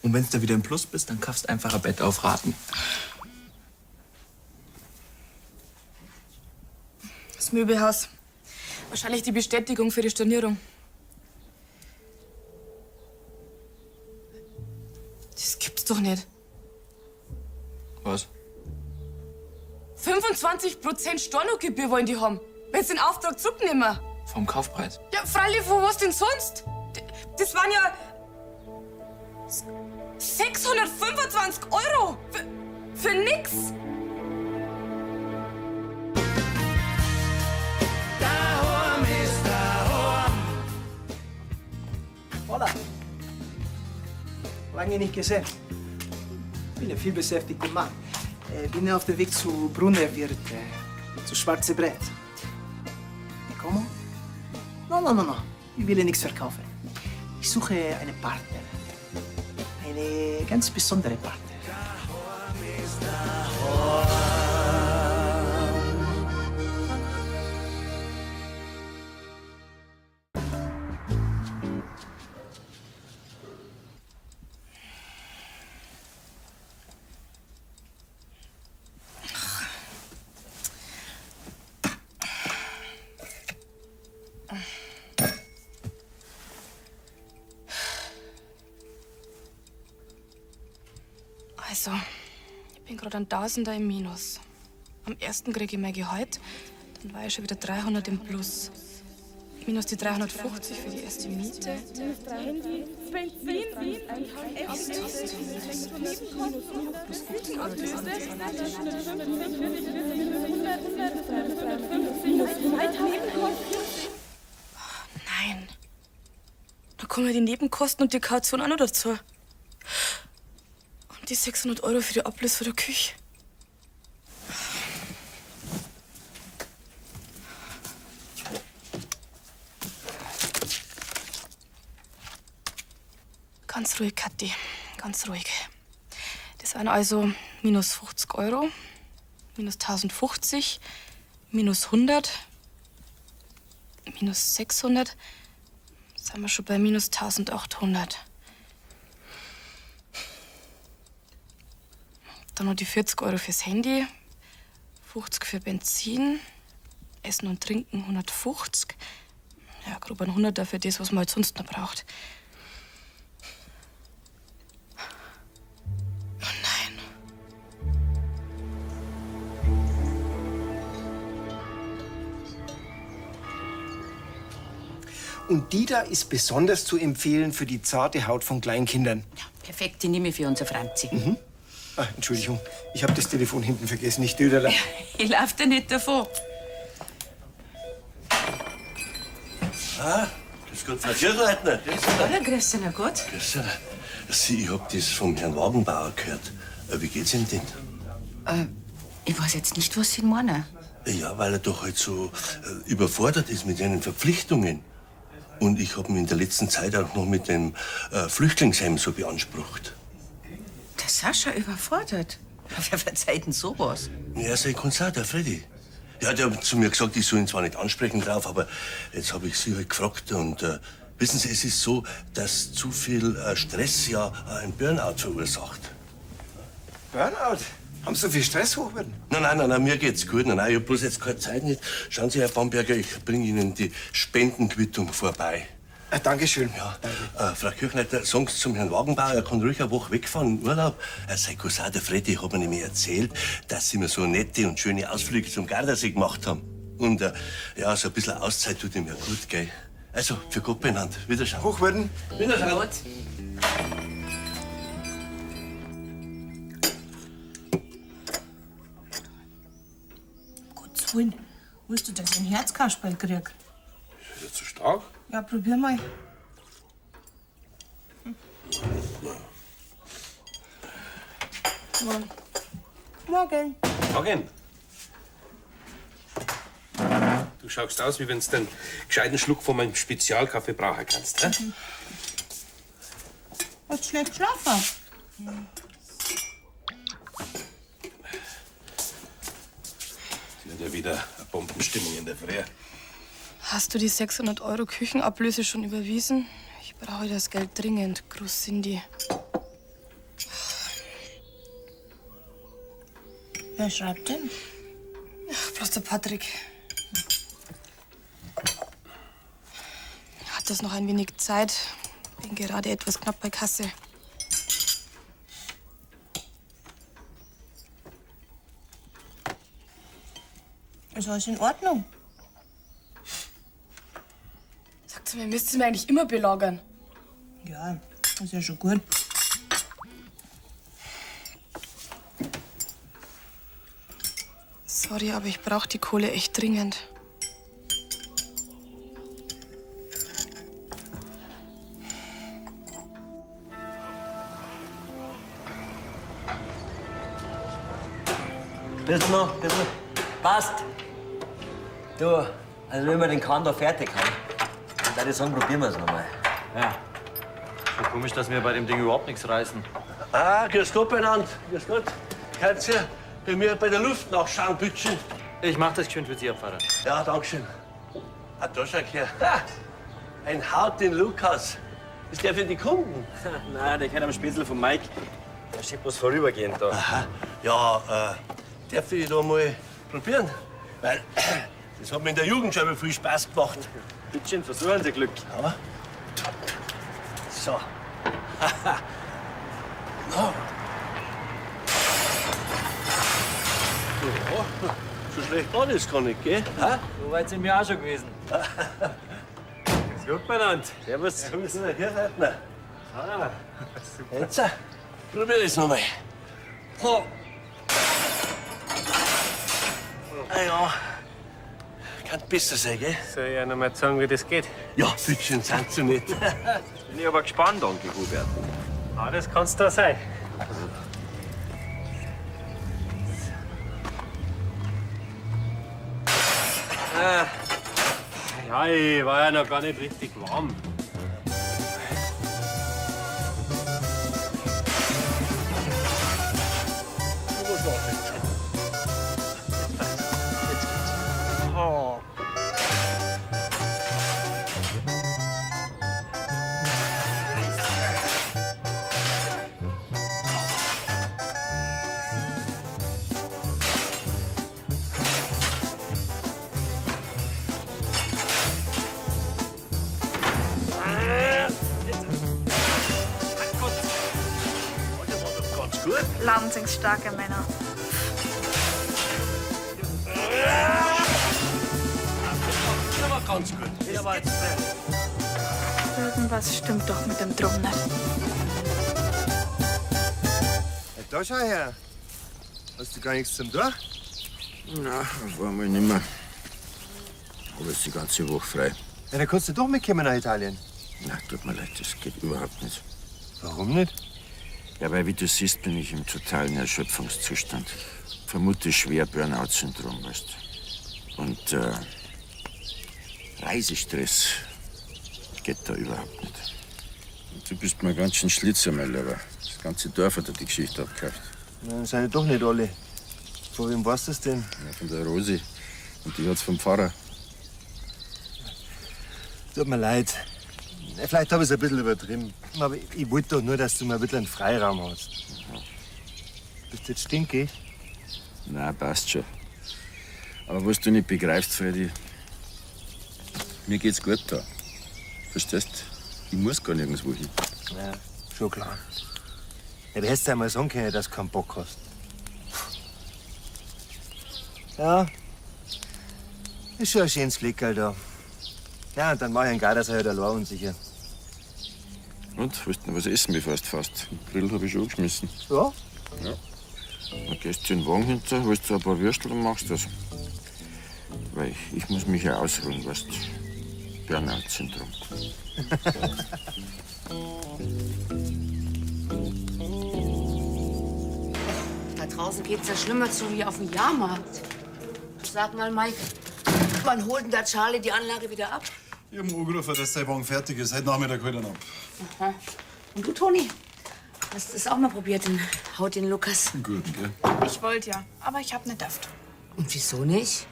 [SPEAKER 6] Und wenn's da wieder im Plus bist, dann kaufst einfach ein Bett auf Raten.
[SPEAKER 14] Das Möbelhaus. Wahrscheinlich die Bestätigung für die Stornierung. Das gibt's doch nicht.
[SPEAKER 6] Was?
[SPEAKER 14] 25% Stornogebühr wollen die haben, wenn sie den Auftrag zurücknehmen.
[SPEAKER 6] Vom Kaufpreis.
[SPEAKER 14] Ja, freilich, wo was denn sonst? Das waren ja 625 Euro für nix.
[SPEAKER 1] Daheim ist daheim.
[SPEAKER 16] Hola. Lange nicht gesehen. Bin ein vielbeschäftigter Mann. Bin auf dem Weg zu Brunnerwirt, zu Schwarze Brett. Como? No, no, no, no. Ich will nichts verkaufen. Ich suche einen Partner. Eine ganz besondere Partner.
[SPEAKER 14] Also, ich bin gerade ein Tausender im Minus. Am ersten kriege ich mein Gehalt, dann war ich schon wieder 300 im Plus. Minus die 350 für die erste Miete.
[SPEAKER 5] Handy, Benzin,
[SPEAKER 14] Nein. Da kommen ja die Nebenkosten und die Kaution auch noch dazu. Und die 600 Euro für die Ablöse von der Küche. Ganz ruhig, Kathi. Ganz ruhig. Das waren also minus 50 Euro, minus 1050, minus 100, minus 600. Jetzt sind wir schon bei minus 1800. Dann noch die 40 Euro fürs Handy, 50 für Benzin, Essen und Trinken 150. Ja, grob ein 100er für das, was man halt sonst noch braucht.
[SPEAKER 16] Und die da ist besonders zu empfehlen für die zarte Haut von Kleinkindern.
[SPEAKER 20] Perfekt, die nehme ich für unser Franzi.
[SPEAKER 16] Mhm. Ah, Entschuldigung, ich habe das Telefon hinten vergessen, ich döderle.
[SPEAKER 20] Ich lauf dir nicht davon.
[SPEAKER 17] Ah, grüß Gott, Frau Kirchleitner. Grüß Gott.
[SPEAKER 4] Hallo, grüß dich, Gott.
[SPEAKER 17] Grüß dich. Sie, ich hab das vom Herrn Wagenbauer gehört. Wie geht's ihm denn?
[SPEAKER 13] Ich weiß jetzt nicht, was Sie meinen.
[SPEAKER 17] Ja, weil er doch halt so überfordert ist mit seinen Verpflichtungen. Und ich hab ihn in der letzten Zeit auch noch mit dem Flüchtlingsheim so beansprucht.
[SPEAKER 13] Der Sascha überfordert. Wer verzeiht denn sowas?
[SPEAKER 17] Ja, sein Cousin, der Freddy. Ja, der hat zu mir gesagt, ich soll ihn zwar nicht ansprechen drauf, aber jetzt habe ich sie halt gefragt. Und wissen Sie, es ist so, dass zu viel Stress ja ein Burnout verursacht.
[SPEAKER 16] Burnout? Haben Sie so viel Stress, Hochwürden?
[SPEAKER 17] Nein, nein, nein, nein, mir geht's gut. Nein, nein, ich hab bloß jetzt keine Zeit nicht. Schauen Sie, Herr Bamberger, ich bringe Ihnen die Spendenquittung vorbei.
[SPEAKER 16] Dankeschön.
[SPEAKER 17] Ja. Frau Kirchleiter, sagen Sie zum Herrn Wagenbauer, er kann ruhig eine Woche wegfahren in Urlaub. Sein Cousin, der Freddy, hat mir nämlich erzählt, dass sie mir so nette und schöne Ausflüge zum Gardasee gemacht haben. Und ja, so ein bisschen Auszeit tut ihm ja gut, gell? Also, für Gott benannt. Wiederschauen.
[SPEAKER 16] Hochwürden.
[SPEAKER 17] Wiederschauen.
[SPEAKER 7] Gottes Willen, willst du, dass ich ein Herzkasperl krieg?
[SPEAKER 18] Ist das zu stark?
[SPEAKER 7] Ja, probier mal.
[SPEAKER 5] Morgen.
[SPEAKER 7] Morgen.
[SPEAKER 18] Morgen. Du schaust aus, wie wenn du einen gescheiten Schluck von meinem Spezialkaffee brauchen kannst. Hä?
[SPEAKER 7] Hast du schlecht geschlafen?
[SPEAKER 18] Die hat ja wieder eine Bombenstimmung in der Früh.
[SPEAKER 14] Hast du die 600 Euro Küchenablöse schon überwiesen? Ich brauche das Geld dringend. Gruß, Cindy.
[SPEAKER 7] Wer schreibt denn?
[SPEAKER 14] Ach, bloß der Patrick. Hat das noch ein wenig Zeit? Bin gerade etwas knapp bei Kasse.
[SPEAKER 7] Ist alles in Ordnung?
[SPEAKER 14] Sagt sie mir, müsst ihr mir eigentlich immer belagern.
[SPEAKER 7] Ja, ist ja schon gut.
[SPEAKER 14] Sorry, aber ich brauche die Kohle echt dringend.
[SPEAKER 9] Bisschen noch, bisschen. Passt. Du, also wenn wir den Kahn da fertig haben, dann würde ich sagen, probieren wir es nochmal.
[SPEAKER 10] Ja. Schon komisch, dass wir bei dem Ding überhaupt nichts reißen.
[SPEAKER 17] Ah, grüß Gott benannt. Grüß Gott. Kannst du bei mir bei der Luft nachschauen, bitteschön?
[SPEAKER 10] Ich mach das geschwind für Sie, Herr Pfarrer.
[SPEAKER 17] Ja, danke schön. Ah, da schau her. Ha! Ein Haut den Lukas. Ist der für die Kunden?
[SPEAKER 10] Nein, der gehört am Spätzle von Mike. Der steht bloß vorübergehend da.
[SPEAKER 17] Aha. Ja, darf ich da mal probieren? Weil das hat mir in der Jugend schon immer viel Spaß gemacht.
[SPEAKER 10] Bittschön, versuchen Sie Glück.
[SPEAKER 17] Ja. So. Na. Ja, so schlecht war das gar nicht, gell? Ha?
[SPEAKER 10] So weit sind wir auch schon gewesen. Grüß Gott benannt. Servus.
[SPEAKER 17] Servus, Herr Kirchleitner.
[SPEAKER 10] Ah,
[SPEAKER 17] Jetzt, probier das noch mal. So. Ah ja, kann besser sein, gell?
[SPEAKER 15] Soll ich ja noch mal sagen, wie das geht?
[SPEAKER 17] Ja, bitteschön, sind Sie nicht.
[SPEAKER 10] Bin ich aber gespannt, Onkel Hubert.
[SPEAKER 15] Ah, das kann's da sein. Ja, ich war ja noch gar nicht richtig warm.
[SPEAKER 10] Oh.
[SPEAKER 17] Ganz gut.
[SPEAKER 21] Wahnsinnig starke Männer.
[SPEAKER 17] Der war ganz gut. Der war jetzt
[SPEAKER 21] Irgendwas stimmt doch mit dem Drum nicht.
[SPEAKER 2] Ja, da schau her. Hast du gar nichts zum Tun?
[SPEAKER 3] Na, auf einmal nimmer. Aber ist die ganze Woche frei.
[SPEAKER 2] Ja, dann kannst du doch mitkommen nach Italien.
[SPEAKER 3] Na, tut mir leid, das geht überhaupt nicht.
[SPEAKER 2] Warum nicht?
[SPEAKER 3] Ja, weil, wie du siehst, bin ich im totalen Erschöpfungszustand. Vermute schwer Burnout-Syndrom, weißt du. Und Reisestress geht da überhaupt nicht. Und du bist mir ganz schön Schlitzer, mein Lieber. Das ganze Dorf hat dir die Geschichte abgekauft.
[SPEAKER 2] Dann sind ja doch nicht alle. Von wem weißt du das denn?
[SPEAKER 3] Ja, von der Rosi. Und die hat's vom Pfarrer.
[SPEAKER 2] Tut mir leid. Vielleicht habe ich es ein bisschen übertrieben. Aber ich wollte doch nur, dass du mal ein bisschen einen Freiraum hast. Bist du jetzt stinkig?
[SPEAKER 3] Na, passt schon. Aber was du nicht begreifst, Freddy, mir geht's gut da. Verstehst? Ich muss gar nirgendwo hin.
[SPEAKER 2] Ja, schon klar. Ja, du hättest ja mal sagen können, dass du keinen Bock hast. Ja, ist schon ein schönes Fleckerl da. Ja, und dann mach ich einen Gardasee halt allein unsicher.
[SPEAKER 3] Und, willst du noch was essen, bevor du fährst? Den Grill hab ich schon angeschmissen.
[SPEAKER 2] Ja?
[SPEAKER 3] Ja. Dann gehst du in den Wagen hinter, holst dir ein paar Würstel und machst das. Weil ich muss mich ja ausruhen, weißt du. Burnout-Syndrom.
[SPEAKER 20] Da draußen geht's ja schlimmer zu wie auf dem Jahrmarkt. Sag mal, Mike, wann holt denn der Charlie die Anlage wieder ab?
[SPEAKER 11] Ich hab ihm angerufen, dass sein Wagen fertig ist. Heute Nachmittag holt er ihn ab.
[SPEAKER 20] Aha. Und du, Toni? Hast du es auch mal probiert, den Haut den Lukas?
[SPEAKER 11] Guten, gell?
[SPEAKER 21] Ich wollte ja, aber ich hab nicht dürft.
[SPEAKER 20] Und wieso nicht?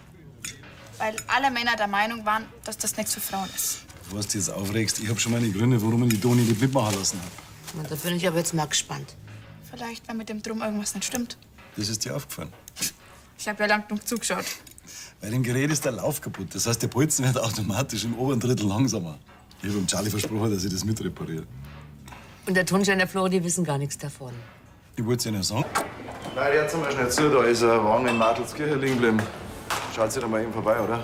[SPEAKER 21] Weil alle Männer der Meinung waren, dass das nichts für Frauen ist.
[SPEAKER 11] Bevor du dich jetzt aufregst, ich hab schon meine Gründe, warum ich die Toni nicht mitmachen lassen hab.
[SPEAKER 20] Na, da bin ich aber jetzt mal gespannt.
[SPEAKER 21] Vielleicht, wenn mit dem Drum irgendwas nicht stimmt.
[SPEAKER 11] Das ist dir aufgefallen.
[SPEAKER 21] Ich habe ja lang genug zugeschaut.
[SPEAKER 11] Bei dem Gerät ist der Lauf kaputt. Das heißt, der Bolzen wird automatisch im oberen Drittel langsamer. Ich hab dem Charlie versprochen, dass ich das mitrepariere.
[SPEAKER 20] Und der Tunsch und der Flori, die wissen gar nichts davon.
[SPEAKER 11] Ich wollte es Ihnen sagen. Nein, jetzt mal schnell zu, da ist ein Wagen in Martelskirche liegen geblieben. Schaut sie da mal eben vorbei, oder?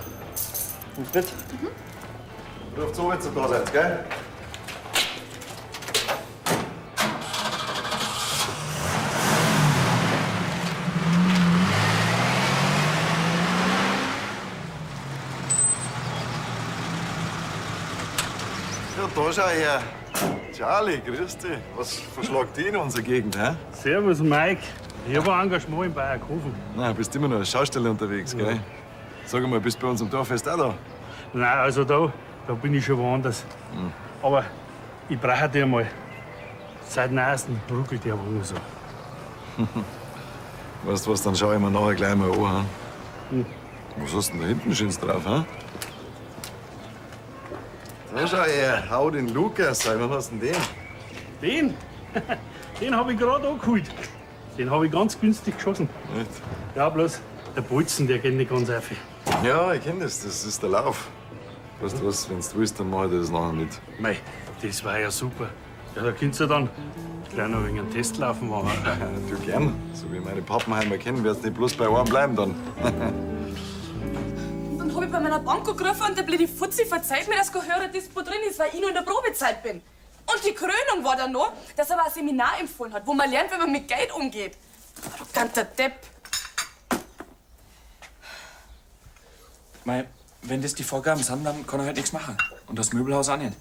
[SPEAKER 11] Mit? Mhm. Ruft so, wenn ihr da seid, gell? Ja, da schau her. Charlie, grüß dich. Was verschlagt dich in unserer Gegend, hä?
[SPEAKER 12] Servus, Mike. Ich hab ein Engagement in Bayerkofen.
[SPEAKER 11] Na, bist immer noch als Schausteller unterwegs, gell? Sag mal, bist du bei uns am Dorffest auch da?
[SPEAKER 12] Nein, also da bin ich schon woanders. Aber ich brauche dich einmal. Seit neuestem ruckelt der Wagen so.
[SPEAKER 11] Weißt du was, dann schau ich mir nachher gleich mal an. Hm? Was hast du denn da hinten Schönes drauf, hä? Da schau her, hau den Lukas, wann hast du denn den?
[SPEAKER 12] Den? Den habe ich gerade angeholt. Den habe ich ganz günstig geschossen.
[SPEAKER 11] Echt?
[SPEAKER 12] Ja, bloß der Bolzen, der geht nicht ganz auf.
[SPEAKER 11] Ja, ich kenn das, das ist der Lauf. Weißt du was, wenn du willst, dann mach ich das nachher mit.
[SPEAKER 12] Mei, das war ja super. Ja, da könntest du dann gleich noch wegen einem Testlaufen machen.
[SPEAKER 11] Du gern. So wie meine Pappenheimer kennen, wirst du nicht bloß bei einem bleiben dann.
[SPEAKER 5] Dann hab ich bei meiner Bank angerufen und der blöde Fuzzi verzeiht mir, dass kein höherer Dispo drin ist, weil ich noch in der Probezeit bin. Und die Krönung war dann noch, dass er mir ein Seminar empfohlen hat, wo man lernt, wie man mit Geld umgeht. Arroganter Depp.
[SPEAKER 6] Mei, wenn das die Vorgaben sind, dann kann er halt nichts machen. Und das Möbelhaus auch nicht.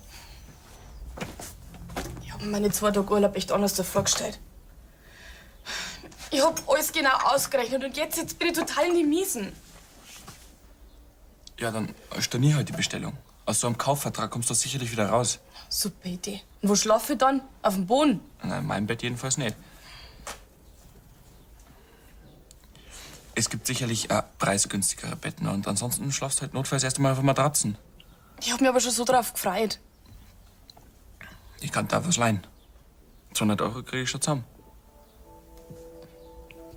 [SPEAKER 5] Ich hab mir meine 2 Tage Urlaub echt anders da vorgestellt. Ich hab alles genau ausgerechnet und jetzt bin ich total in die Miesen.
[SPEAKER 6] Ja, dann stornier halt die Bestellung. Aus so einem Kaufvertrag kommst du sicherlich wieder raus.
[SPEAKER 5] Super Idee. Und wo schlafe ich dann? Auf dem Boden.
[SPEAKER 6] Na, in meinem Bett jedenfalls nicht. Es gibt sicherlich preisgünstigere Betten und ansonsten schlafst du halt notfalls erst einmal auf Matratzen.
[SPEAKER 5] Ich hab mich aber schon so drauf gefreut.
[SPEAKER 6] Ich kann da was leihen. 200 Euro kriege ich schon zusammen.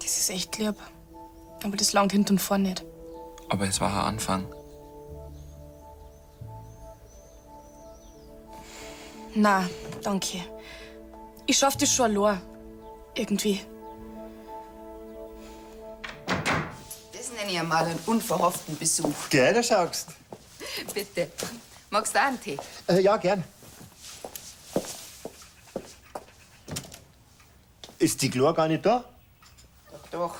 [SPEAKER 5] Das ist echt lieb. Aber das langt hinten und vorne nicht.
[SPEAKER 6] Aber es war ein Anfang.
[SPEAKER 5] Na, danke. Ich schaff das schon allein. Irgendwie.
[SPEAKER 13] Das nenne ich einmal einen unverhofften Besuch.
[SPEAKER 2] Gell, da schaust.
[SPEAKER 13] Bitte. Magst du auch einen Tee?
[SPEAKER 2] Ja, gern. Ist die Chlor gar nicht da?
[SPEAKER 13] Doch, doch.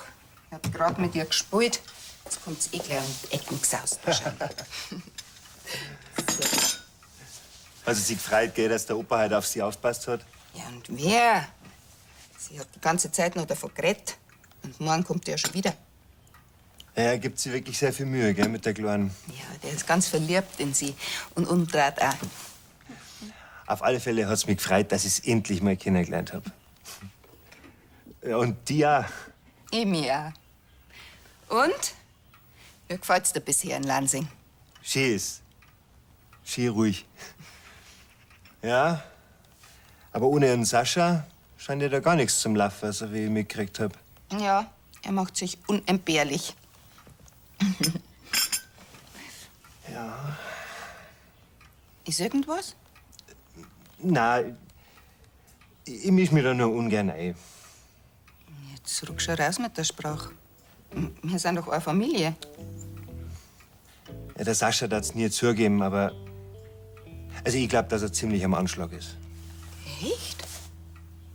[SPEAKER 13] Ich hab grad mit ihr gespielt. Jetzt kommt's eh gleich um die Ecken gesaust. Wahrscheinlich. So.
[SPEAKER 2] Also sie gefreut, gell, dass der Opa halt auf sie aufpasst hat.
[SPEAKER 13] Ja, und wer? Sie hat die ganze Zeit noch davon geredet. Und morgen kommt er schon wieder.
[SPEAKER 2] Ja, er gibt sich wirklich sehr viel Mühe, gell, mit der Kleinen.
[SPEAKER 13] Ja, der ist ganz verliebt in sie. Und umdreht auch.
[SPEAKER 2] Auf alle Fälle hat's mich gefreut, dass ich's endlich mal kennengelernt hab. Ja, und die auch.
[SPEAKER 13] Ich mich auch. Und? Wie gefällt's dir bisher in Lansing?
[SPEAKER 2] Schön ist. Schön ruhig. Ja, aber ohne einen Sascha scheint ja da gar nichts zum Laufen, so wie ich mitgekriegt hab.
[SPEAKER 13] Ja, er macht sich unentbehrlich.
[SPEAKER 2] Ja.
[SPEAKER 13] Ist irgendwas?
[SPEAKER 2] Na, ich misch mich da nur ungern ein.
[SPEAKER 13] Jetzt rück schon raus mit der Sprache. Wir sind doch eine Familie.
[SPEAKER 2] Ja, der Sascha hat's nie zugeben, aber. Also, ich glaub, dass er ziemlich am Anschlag ist.
[SPEAKER 13] Echt?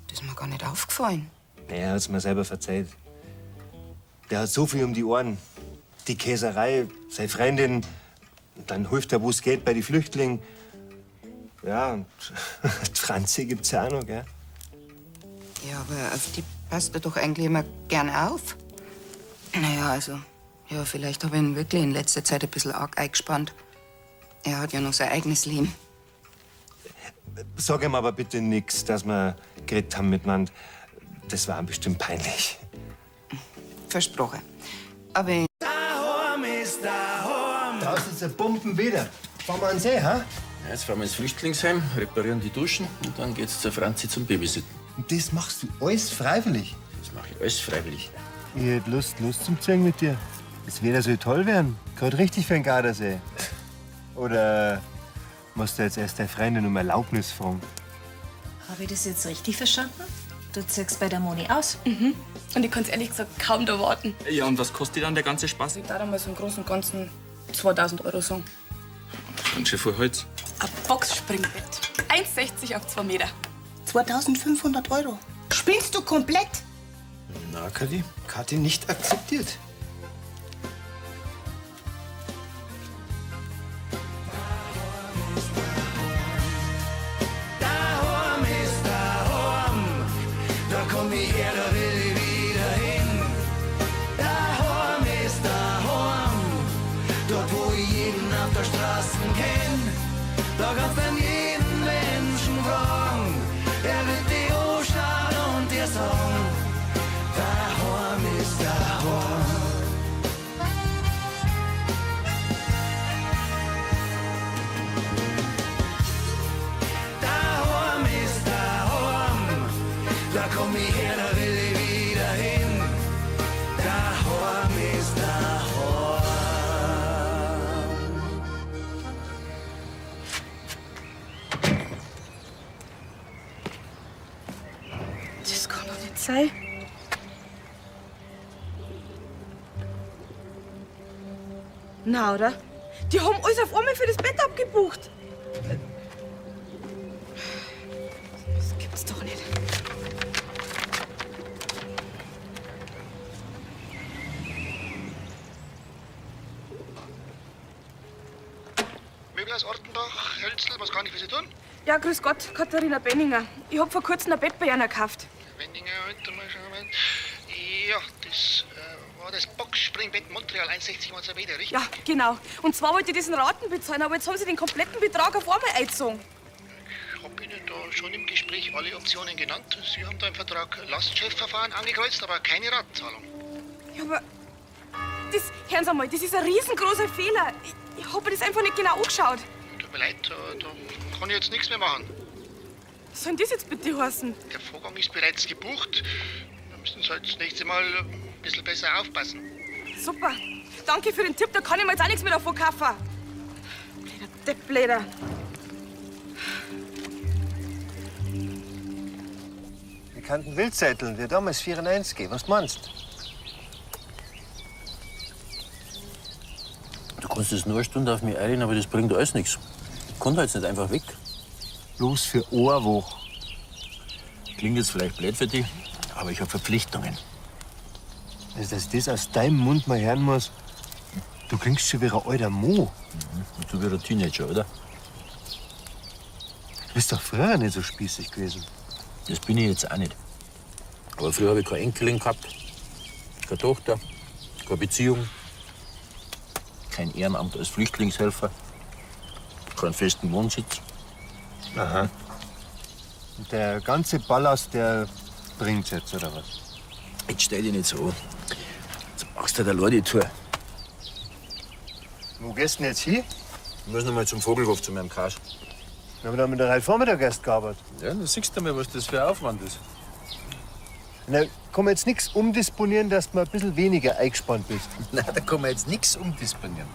[SPEAKER 13] Das ist mir gar nicht aufgefallen.
[SPEAKER 2] Naja, er hat's mir selber verzeiht. Der hat so viel um die Ohren. Die Käserei, seine Freundin, dann hilft er, wo's geht, bei den Flüchtlingen. Ja, und die Franzi gibt's ja auch noch, gell?
[SPEAKER 13] Ja, aber auf die passt er doch eigentlich immer gern auf. Naja, also, ja, vielleicht habe ich ihn wirklich in letzter Zeit ein bisschen arg eingespannt. Er hat ja noch sein eigenes Leben.
[SPEAKER 2] Sag ihm aber bitte nix, dass wir geredet haben miteinander. Das war ihm bestimmt peinlich.
[SPEAKER 13] Versprochen. Aber
[SPEAKER 1] Daheim ist daheim.
[SPEAKER 2] Da ist jetzt ein Bombenwetter. Fahren wir an den See, ha?
[SPEAKER 3] Ja, jetzt fahren wir ins Flüchtlingsheim, reparieren die Duschen und dann geht's zur Franzi zum Babysitten.
[SPEAKER 2] Und das machst du alles freiwillig?
[SPEAKER 3] Das mache ich alles freiwillig.
[SPEAKER 2] Ich hätt Lust, Lust zum Ziehen mit dir. Das Wetter soll toll werden. Gerade richtig für den Gardasee. Oder musst du jetzt erst deine Freundin um Erlaubnis fragen?
[SPEAKER 4] Habe ich das jetzt richtig verstanden? Du ziehst bei der Moni aus.
[SPEAKER 19] Mhm. Und ich kann's ehrlich gesagt kaum erwarten.
[SPEAKER 6] Ja, und was kostet dann der ganze Spaß?
[SPEAKER 19] Ich darf mal so im Großen und Ganzen 2000 Euro sagen.
[SPEAKER 6] Ganz schön viel Holz.
[SPEAKER 19] Ein Boxspringbett. 1,60 auf 2 Meter.
[SPEAKER 7] 2500 Euro. Spinnst du komplett?
[SPEAKER 10] Na, Kathi, Kathi nicht akzeptiert.
[SPEAKER 1] Daheim ist daheim. Da komm ich her, da will ich wieder hin. Daheim ist daheim. Dort, wo ich jeden auf der Straße kenn. Da kannst du jeden Menschen fragen. Er wird dich anschauen und dir sagen: Daheim ist daheim. Daheim ist daheim. Da komm ich her, da will ich wieder hin. Daheim ist daheim.
[SPEAKER 19] Das kann doch nicht sein. Na, oder? Die haben alles auf einmal für das Bett abgebucht. Das gibt's doch nicht.
[SPEAKER 8] Möbel aus Ortenbach, Hölzl, was kann ich für Sie tun?
[SPEAKER 19] Ja, grüß Gott, Katharina Benninger. Ich hab vor kurzem ein Bett bei einer gekauft.
[SPEAKER 8] Wendinger, warte mal schauen. Moment. Ja, das war das Boxspringbett Montreal 1,60 mal 2 Meter, richtig?
[SPEAKER 19] Ja, genau. Und zwar wollte ich diesen Raten bezahlen, aber jetzt haben sie den kompletten Betrag auf einmal eingezogen.
[SPEAKER 8] Ich hab Ihnen da schon im Gespräch alle Optionen genannt. Sie haben da im Vertrag Lastschriftverfahren angekreuzt, aber keine Ratenzahlung.
[SPEAKER 19] Ja, aber das, hören Sie mal, das ist ein riesengroßer Fehler. Ich hab mir das einfach nicht genau angeschaut.
[SPEAKER 8] Tut mir leid, da kann ich jetzt nichts mehr machen.
[SPEAKER 19] Was soll denn das jetzt bitte heißen?
[SPEAKER 8] Der Vorgang ist bereits gebucht. Da müssen Sie halt das nächste Mal ein bisschen besser aufpassen.
[SPEAKER 19] Super. Danke für den Tipp, da kann ich mir jetzt auch nichts mehr davon kaufen. Blöder Depp, blöder.
[SPEAKER 2] Wir kannten Wildzetteln, wir damals 94. Was meinst
[SPEAKER 3] Du kannst jetzt nur eine Stunde auf mich einreden, aber das bringt alles nichts. Ich kann da jetzt nicht einfach weg.
[SPEAKER 2] Bloß für eine Woche.
[SPEAKER 3] Klingt jetzt vielleicht blöd für dich, aber ich habe Verpflichtungen.
[SPEAKER 2] Also, dass ich das aus deinem Mund mal hören muss. Du klingst schon wie ein alter Mo.
[SPEAKER 3] Und du wie ein Teenager, oder?
[SPEAKER 2] bist doch früher nicht so spießig gewesen.
[SPEAKER 3] Das bin ich jetzt auch nicht. Aber früher habe ich keine Enkelin gehabt, keine Tochter, keine Beziehung, kein Ehrenamt als Flüchtlingshelfer, keinen festen Wohnsitz.
[SPEAKER 2] Aha. Und der ganze Ballast, der bringt's jetzt, oder was?
[SPEAKER 3] Jetzt stell dich nicht so an. Jetzt machst du halt alleine die Tour.
[SPEAKER 2] Wo gehst du denn jetzt hin?
[SPEAKER 3] Ich muss noch mal zum Vogelhof zu meinem Kasch.
[SPEAKER 2] Wir haben da mit der heute Vormittag erst gearbeitet.
[SPEAKER 3] Ja, da siehst du mal, was das für ein Aufwand ist.
[SPEAKER 2] Na, kann man jetzt nichts umdisponieren, dass du mal ein bisschen weniger eingespannt bist?
[SPEAKER 3] Nein, da kann man jetzt nichts umdisponieren.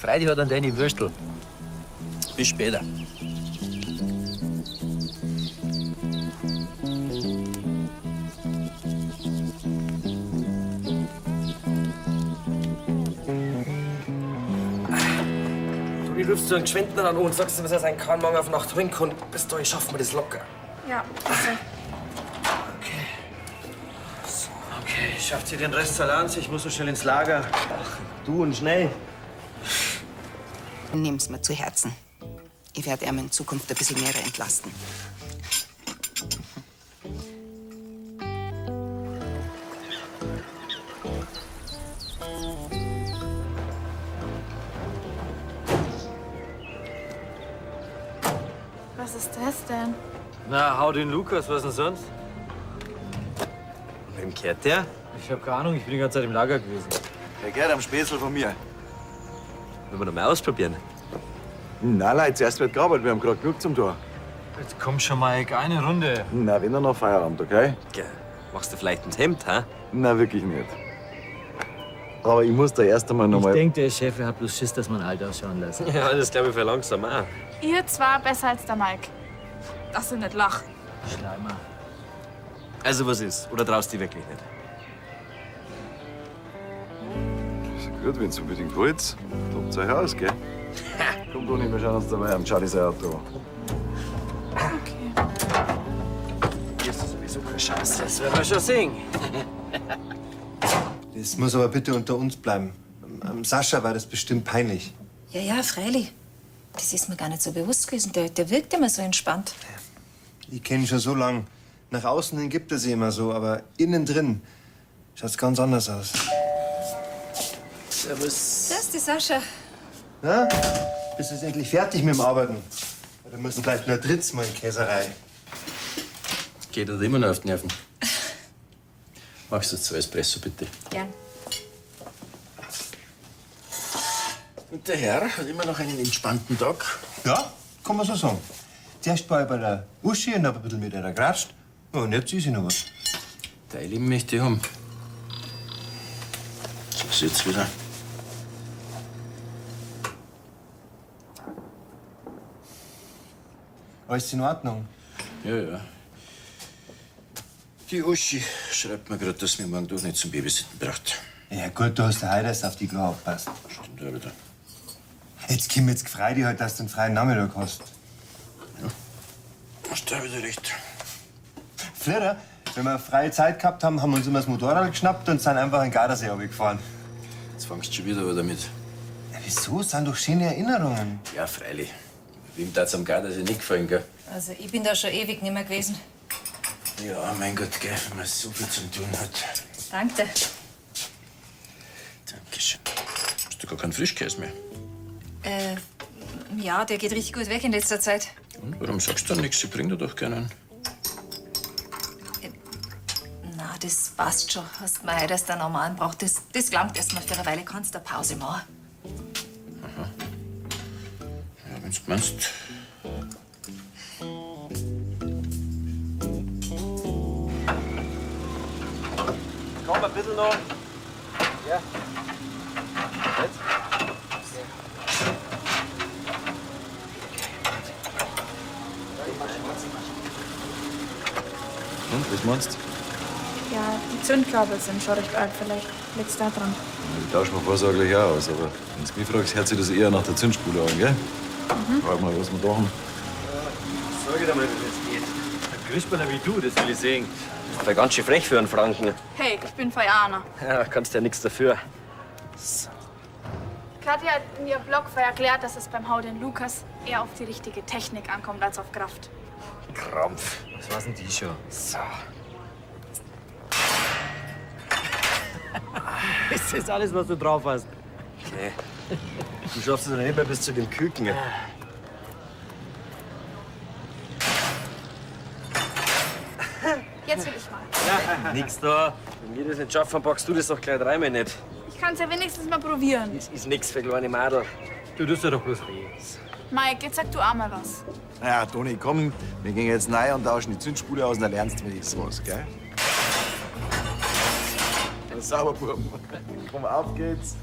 [SPEAKER 3] Frei dich hat an deine Würstel. Bis später.
[SPEAKER 10] Du, die rufst du einen Geschwindner an und sagst ihm, dass er seinen Kahn morgen auf Nacht holen kann. Bis dahin schaffen wir das locker.
[SPEAKER 21] Ja, also.
[SPEAKER 10] Okay, schafft sie den Rest allein? Ich muss so schnell ins Lager. Ach, du und schnell.
[SPEAKER 13] Nehm's mir zu Herzen. Ich werde ihn in Zukunft ein bisschen mehr entlasten.
[SPEAKER 21] Was ist das denn?
[SPEAKER 10] Na, hau den Lukas, was denn sonst? Wem kehrt der?
[SPEAKER 16] Ich hab keine Ahnung, ich bin die ganze Zeit im Lager gewesen.
[SPEAKER 11] Der gehört am Späßel von mir.
[SPEAKER 10] Wollen wir noch mal ausprobieren?
[SPEAKER 11] Na, Leute, zuerst wird gearbeitet, wir haben gerade genug zum Tor.
[SPEAKER 16] Jetzt komm schon, Mike, eine Runde.
[SPEAKER 11] Na, wenn dann noch Feierabend, okay?
[SPEAKER 10] Gell. Machst du vielleicht ins Hemd, ha?
[SPEAKER 11] Na, wirklich nicht. Aber ich muss da erst einmal noch
[SPEAKER 16] Ich
[SPEAKER 11] mal.
[SPEAKER 16] denk, der Chef hat bloß Schiss, dass man alt ausschauen lässt.
[SPEAKER 10] Ja, das glaube ich für langsam auch.
[SPEAKER 21] Ihr zwar besser als der Mike. Dass ich nicht lach.
[SPEAKER 16] Schleimer.
[SPEAKER 10] Also, was ist? Oder traust du dich wirklich nicht?
[SPEAKER 11] Ist ja gut, wenn's unbedingt wollt. Tobt's euch aus, gell? Komm, Toni, wir schauen uns dabei am Charlie sein Auto an.
[SPEAKER 10] Hier ist sowieso keine Chance. Das werden wir schon sehen.
[SPEAKER 2] Das muss aber bitte unter uns bleiben. Am Sascha war das bestimmt peinlich.
[SPEAKER 4] Ja, ja, freilich. Das ist mir gar nicht so bewusst gewesen. Der wirkt immer so entspannt.
[SPEAKER 2] Ich kenne ihn schon so lang. Nach außen hin gibt er sich immer so, aber innen drin schaut's ganz anders aus.
[SPEAKER 10] Servus.
[SPEAKER 4] Das ist die Sascha.
[SPEAKER 2] Na, bist du jetzt endlich fertig mit dem Arbeiten? Oder müssen vielleicht nur drittes Mal in die Käserei?
[SPEAKER 3] Geht dir immer noch auf die Nerven. Machst du zwei Espresso, bitte?
[SPEAKER 4] Gern.
[SPEAKER 3] Und der Herr hat immer noch einen entspannten Tag.
[SPEAKER 2] Ja, kann man so sagen. Zuerst war ich bei der Uschi und hab ein bisschen mit ihr geratscht. Ja, und jetzt ist sie noch was.
[SPEAKER 3] Dein Leben möchte ich haben. So ist jetzt wieder.
[SPEAKER 2] Alles in Ordnung?
[SPEAKER 3] Ja, ja. Die Uschi schreibt mir gerade, dass mir morgen doch nicht zum Babysitten braucht.
[SPEAKER 2] Ja gut, du hast ja heute erst auf die Klo aufgepasst.
[SPEAKER 3] Stimmt ja wieder.
[SPEAKER 2] Jetzt komm, jetzt freu dich halt, dass du einen freien Nachmittag hast.
[SPEAKER 3] Hast du wieder recht.
[SPEAKER 2] Früher, wenn wir freie Zeit gehabt haben, haben wir uns immer das Motorrad geschnappt und sind einfach in den Gardasee runtergefahren.
[SPEAKER 3] Jetzt fangst du schon wieder an damit.
[SPEAKER 2] Ja, wieso? Das sind doch schöne Erinnerungen.
[SPEAKER 3] Ja, freilich. Wem tat's am Gardasee nicht gefallen, gell?
[SPEAKER 4] Also, ich bin da schon ewig nicht mehr gewesen.
[SPEAKER 3] Ja, mein Gott, gell, wenn man so viel zu tun hat.
[SPEAKER 4] Danke.
[SPEAKER 3] Dankeschön. Hast du gar keinen Frischkäse mehr?
[SPEAKER 4] Ja, der geht richtig gut weg in letzter Zeit.
[SPEAKER 3] Und warum sagst du dann nichts? Ich bring dir doch gerne einen.
[SPEAKER 4] Na, das passt schon. Hast mir heute erst einen normalen braucht. Das gelangt erst mal für eine Weile. Kannst du eine Pause machen.
[SPEAKER 3] Ja, wenn's du meinst.
[SPEAKER 10] Komm, ein bisschen noch. Ja. Jetzt?
[SPEAKER 11] Und, was meinst du?
[SPEAKER 21] Ja, die Zündkabel sind schon recht alt. Vielleicht liegt's da dran.
[SPEAKER 11] Die tauschen wir vorsorglich auch aus, aber wenn du mich fragst, hört sich das eher nach der Zündspule an, gell?
[SPEAKER 21] Mhm.
[SPEAKER 11] Frag mal, was wir da haben.
[SPEAKER 10] Sag ich dir mal, wie das geht.
[SPEAKER 15] Ein Christballer wie du, das will ich sehen.
[SPEAKER 9] Das war ganz schön frech für einen Franken.
[SPEAKER 21] Hey, ich bin Feianer.
[SPEAKER 9] Ja, kannst ja nichts dafür. So.
[SPEAKER 21] Katja hat in ihrem Blog erklärt, dass es beim Hau den Lukas eher auf die richtige Technik ankommt als auf Kraft.
[SPEAKER 16] Krampf. Was war's denn die schon? So. Ist das alles, was du drauf hast?
[SPEAKER 10] Okay. Du schaffst es noch nicht mehr bis zu dem Küken.
[SPEAKER 21] Jetzt will ich mal.
[SPEAKER 10] Nix da. Wenn wir das nicht schaffen, packst du das doch gleich dreimal nicht.
[SPEAKER 21] Ich kann's ja wenigstens mal probieren.
[SPEAKER 10] Das ist nix für kleine Madel.
[SPEAKER 15] Du tust dir doch bloß weh.
[SPEAKER 21] Mike, jetzt sag du auch mal was.
[SPEAKER 11] Ja, Toni, komm, wir gehen jetzt rein und tauschen die Zündspule aus und dann lernst du wenigstens was, gell? Sauber, Bub. Komm, auf geht's.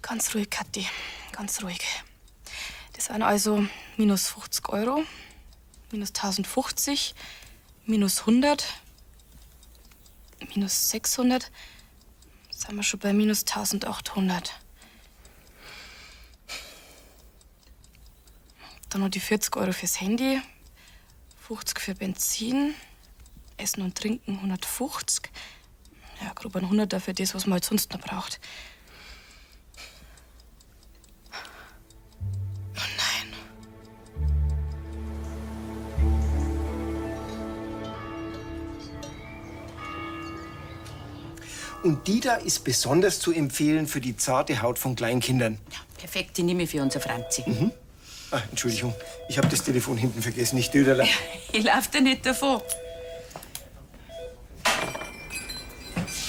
[SPEAKER 14] Ganz ruhig, Kathi. Ganz ruhig. Das waren also minus 50 Euro, minus 1050, minus 100, minus 600. Jetzt sind wir schon bei minus 1800. Dann noch die 40 Euro fürs Handy, 50 für Benzin, Essen und Trinken 150. Ja, grob ein 100er für das, was man halt sonst noch braucht.
[SPEAKER 18] Und die da ist besonders zu empfehlen für die zarte Haut von Kleinkindern.
[SPEAKER 20] Perfekt, die nehme ich für unser Franzi.
[SPEAKER 18] Mhm. Ah, Entschuldigung, ich habe das Telefon hinten vergessen. Ich döderle.
[SPEAKER 20] Ich lauf dir nicht davon.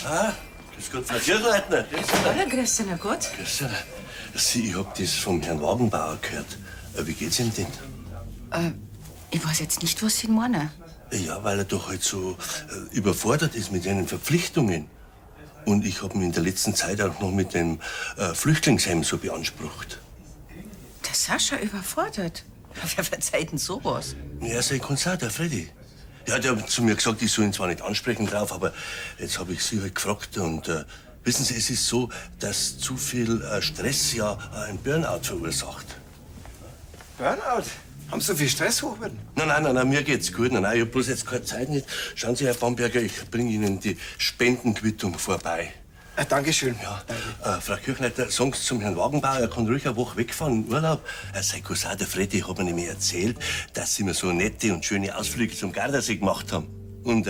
[SPEAKER 17] Ah, grüß Gott, Frau Kirchleitner. Grüß Gott.
[SPEAKER 20] Hallo, grüß dich, na Gott.
[SPEAKER 17] Grüß dich. Sie, ich hab das vom Herrn Wagenbauer gehört. Wie geht's ihm denn?
[SPEAKER 13] Ich weiß jetzt nicht, was Sie meinen.
[SPEAKER 17] Ja, weil er doch halt so überfordert ist mit seinen Verpflichtungen. Und ich hab ihn in der letzten Zeit auch noch mit dem Flüchtlingsheim so beansprucht.
[SPEAKER 13] Der Sascha überfordert. Wer verzeiht denn sowas?
[SPEAKER 17] Ja, sein Cousin, der Freddy. Ja, der hat zu mir gesagt, ich soll ihn zwar nicht ansprechen drauf, aber jetzt habe ich sie halt gefragt. Und wissen Sie, es ist so, dass zu viel Stress ja ein Burnout verursacht.
[SPEAKER 18] Burnout? Haben Sie so viel Stress, Hochwürden?
[SPEAKER 17] Nein, nein, nein, nein, mir geht's gut. Nein, nein, ich hab bloß jetzt keine Zeit nicht. Schauen Sie, Herr Bamberger, ich bringe Ihnen die Spendenquittung vorbei.
[SPEAKER 18] Ah, Dankeschön.
[SPEAKER 17] Ja. Frau Kirchleiter, sagen Sie zum Herrn Wagenbauer, er kann ruhig eine Woche wegfahren in Urlaub. Sein Cousin, der Freddy, hat mir nämlich erzählt, dass sie mir so nette und schöne Ausflüge zum Gardasee gemacht haben. Und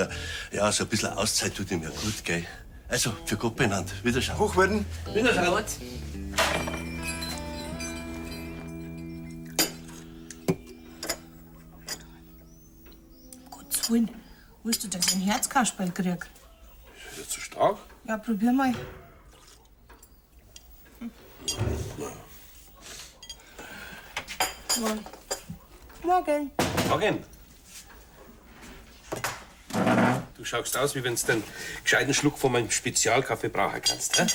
[SPEAKER 17] ja, so ein bisschen Auszeit tut ihm ja gut, gell? Also, für Gott benannt. Wiederschauen.
[SPEAKER 18] Hochwürden.
[SPEAKER 17] Wiederschauen.
[SPEAKER 7] Gottes Willen, willst du, dass ich ein Herzkasperl krieg?
[SPEAKER 6] Ist das zu stark?
[SPEAKER 7] Ja, probier mal. Morgen. Morgen.
[SPEAKER 15] Morgen. Du schaust aus, wie wenn du einen gescheiten Schluck von meinem Spezialkaffee brauchen kannst. Hä?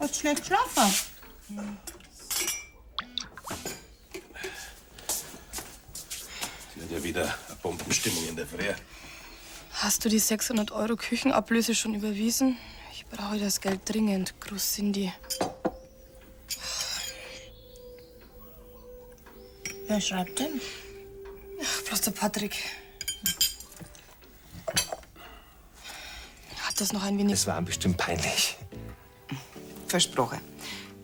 [SPEAKER 7] Hast du schlecht geschlafen?
[SPEAKER 15] Die hat ja wieder eine Bombenstimmung in der Früh.
[SPEAKER 14] Hast du die 600 Euro Küchenablöse schon überwiesen? Ich brauche das Geld dringend. Gruß Cindy.
[SPEAKER 7] Wer schreibt denn?
[SPEAKER 14] Ach, bloß der Patrick. Hat das noch ein wenig.
[SPEAKER 2] Es war ihm bestimmt peinlich.
[SPEAKER 13] Versprochen.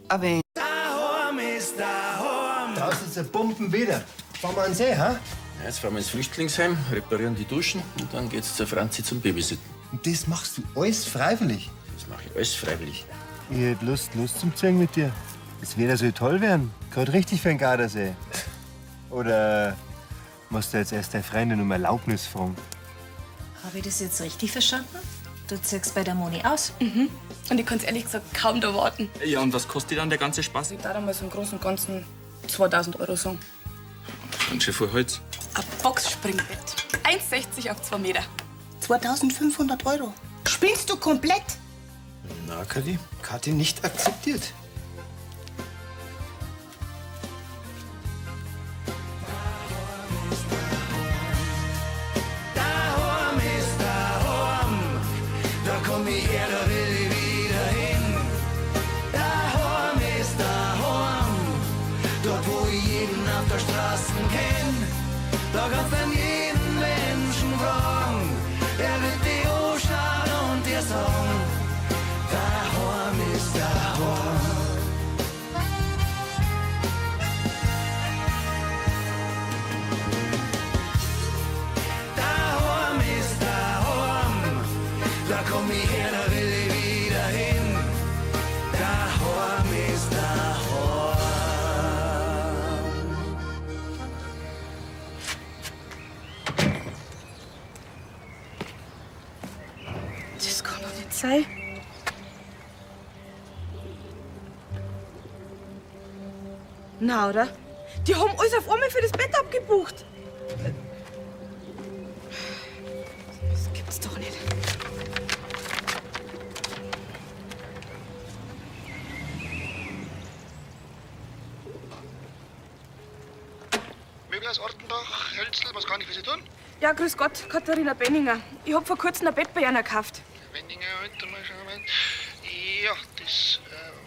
[SPEAKER 13] Aber
[SPEAKER 1] Daheim ist daheim.
[SPEAKER 2] Draußen ist ein Bombenwetter. Fahren wir an den See, ha?
[SPEAKER 3] Ja, jetzt fahren wir ins Flüchtlingsheim, reparieren die Duschen und dann geht's zur Franzi zum Babysitten.
[SPEAKER 2] Und das machst du alles freiwillig?
[SPEAKER 3] Das mache ich alles freiwillig.
[SPEAKER 2] Ich hätt Lust, Lust zum Ziehen mit dir. Das Wetter soll toll werden. Gerade richtig für den Gardasee. Oder musst du jetzt erst deine Freundin um Erlaubnis fragen?
[SPEAKER 4] Habe ich das jetzt richtig verstanden? Du ziehst bei der Moni aus.
[SPEAKER 14] Mhm. Und ich kann's ehrlich gesagt kaum erwarten.
[SPEAKER 6] Ja, und was kostet dann der ganze Spaß?
[SPEAKER 14] Ich darf mal so im Großen und Ganzen 2000 Euro sagen.
[SPEAKER 6] Ganz schön viel Holz.
[SPEAKER 14] Ein Boxspringbett. 1,60 auf 2 Meter.
[SPEAKER 7] 2500 Euro. Spinnst du komplett?
[SPEAKER 2] Na, Kathi? Kathi nicht akzeptiert.
[SPEAKER 1] Daheim ist daheim. Da komm ich her, da will ich wieder hin. Daheim ist daheim. Dort, wo ich jeden auf der Straße kenn. Da kannst dann jeden
[SPEAKER 5] Na, oder? Die haben alles auf einmal für das Bett abgebucht. Das gibt's doch nicht.
[SPEAKER 8] Möbelhaus Ortenbach, Hölzl, was kann ich für Sie tun?
[SPEAKER 5] Ja, grüß Gott, Katharina Benninger. Ich hab vor kurzem ein Bett bei einer gekauft.
[SPEAKER 8] Wendinger, warte mal, schauen wir mal. Ja, das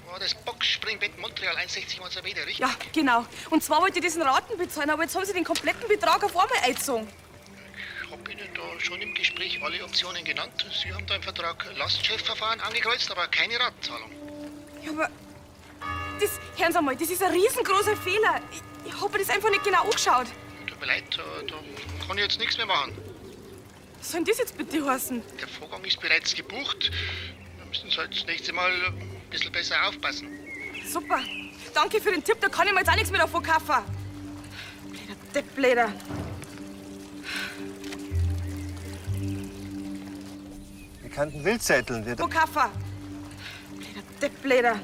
[SPEAKER 8] war das Boxspringbett Montreal 1,60 mal 2 Meter, richtig?
[SPEAKER 5] Ja, genau. Und zwar wollte ich diesen Raten bezahlen, aber jetzt haben sie den kompletten Betrag auf einmal eingezogen.
[SPEAKER 8] Ich hab Ihnen da schon im Gespräch alle Optionen genannt. Sie haben da im Vertrag Lastschriftverfahren angekreuzt, aber keine Ratenzahlung.
[SPEAKER 5] Ja, aber das, hören Sie mal, das ist ein riesengroßer Fehler. Ich hab mir das einfach nicht genau angeschaut.
[SPEAKER 8] Tut mir leid, da kann ich jetzt nichts mehr machen.
[SPEAKER 5] Was soll denn das jetzt bitte heißen?
[SPEAKER 8] Der Vorgang ist bereits gebucht. Da müssen Sie halt das nächste Mal ein bisschen besser aufpassen.
[SPEAKER 5] Super. Danke für den Tipp, da kann ich mir jetzt auch nichts mehr davon kaufen. Blöder Depp, blöder.
[SPEAKER 2] Wir könnten Wildzetteln. Wir
[SPEAKER 5] Wo kaufen? Blöder Depp, blöder.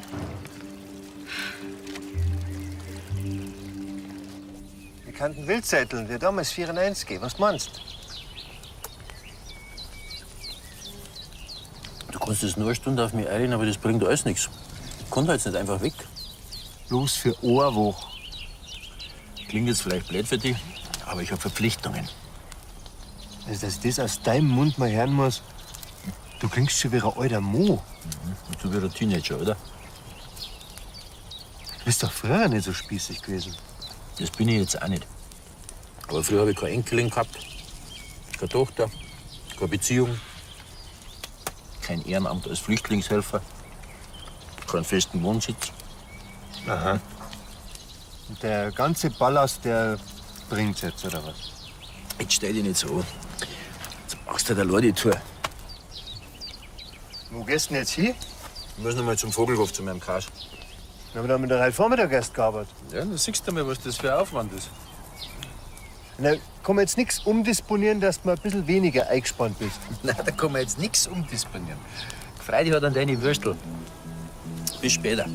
[SPEAKER 2] Wir könnten Wildzetteln, wir damals 94. Was meinst
[SPEAKER 3] Du kannst jetzt nur eine Stunde auf mich einreden, aber das bringt alles nichts. Ich kann da jetzt nicht einfach weg.
[SPEAKER 2] Bloß für eine Woche.
[SPEAKER 3] Klingt jetzt vielleicht blöd für dich, aber ich habe Verpflichtungen.
[SPEAKER 2] Also, dass ich das aus deinem Mund mal hören muss. Du klingst schon wie ein alter Mo.
[SPEAKER 3] Und du wie ein Teenager, oder?
[SPEAKER 2] Du bist doch früher nicht so spießig gewesen.
[SPEAKER 3] Das bin ich jetzt auch nicht. Aber früher habe ich keine Enkelin gehabt, keine Tochter, keine Beziehung, kein Ehrenamt als Flüchtlingshelfer, keinen festen Wohnsitz.
[SPEAKER 2] Aha. Und der ganze Ballast, der bringt's jetzt, oder was?
[SPEAKER 3] Jetzt stell dich nicht so an. Jetzt machst du halt alleine die Tour.
[SPEAKER 2] Wo gehst du denn jetzt hin?
[SPEAKER 3] Ich muss noch mal zum Vogelhof zu meinem Kasch.
[SPEAKER 2] Wir haben da mit der heute Vormittag erst gearbeitet.
[SPEAKER 3] Ja, dann siehst du mal, was das für ein Aufwand ist.
[SPEAKER 2] Na, kann man jetzt nichts umdisponieren, dass du mal ein bisschen weniger eingespannt bist?
[SPEAKER 3] Nein, da kann man jetzt nichts umdisponieren. Freude hat an deine Würstel. Bis später.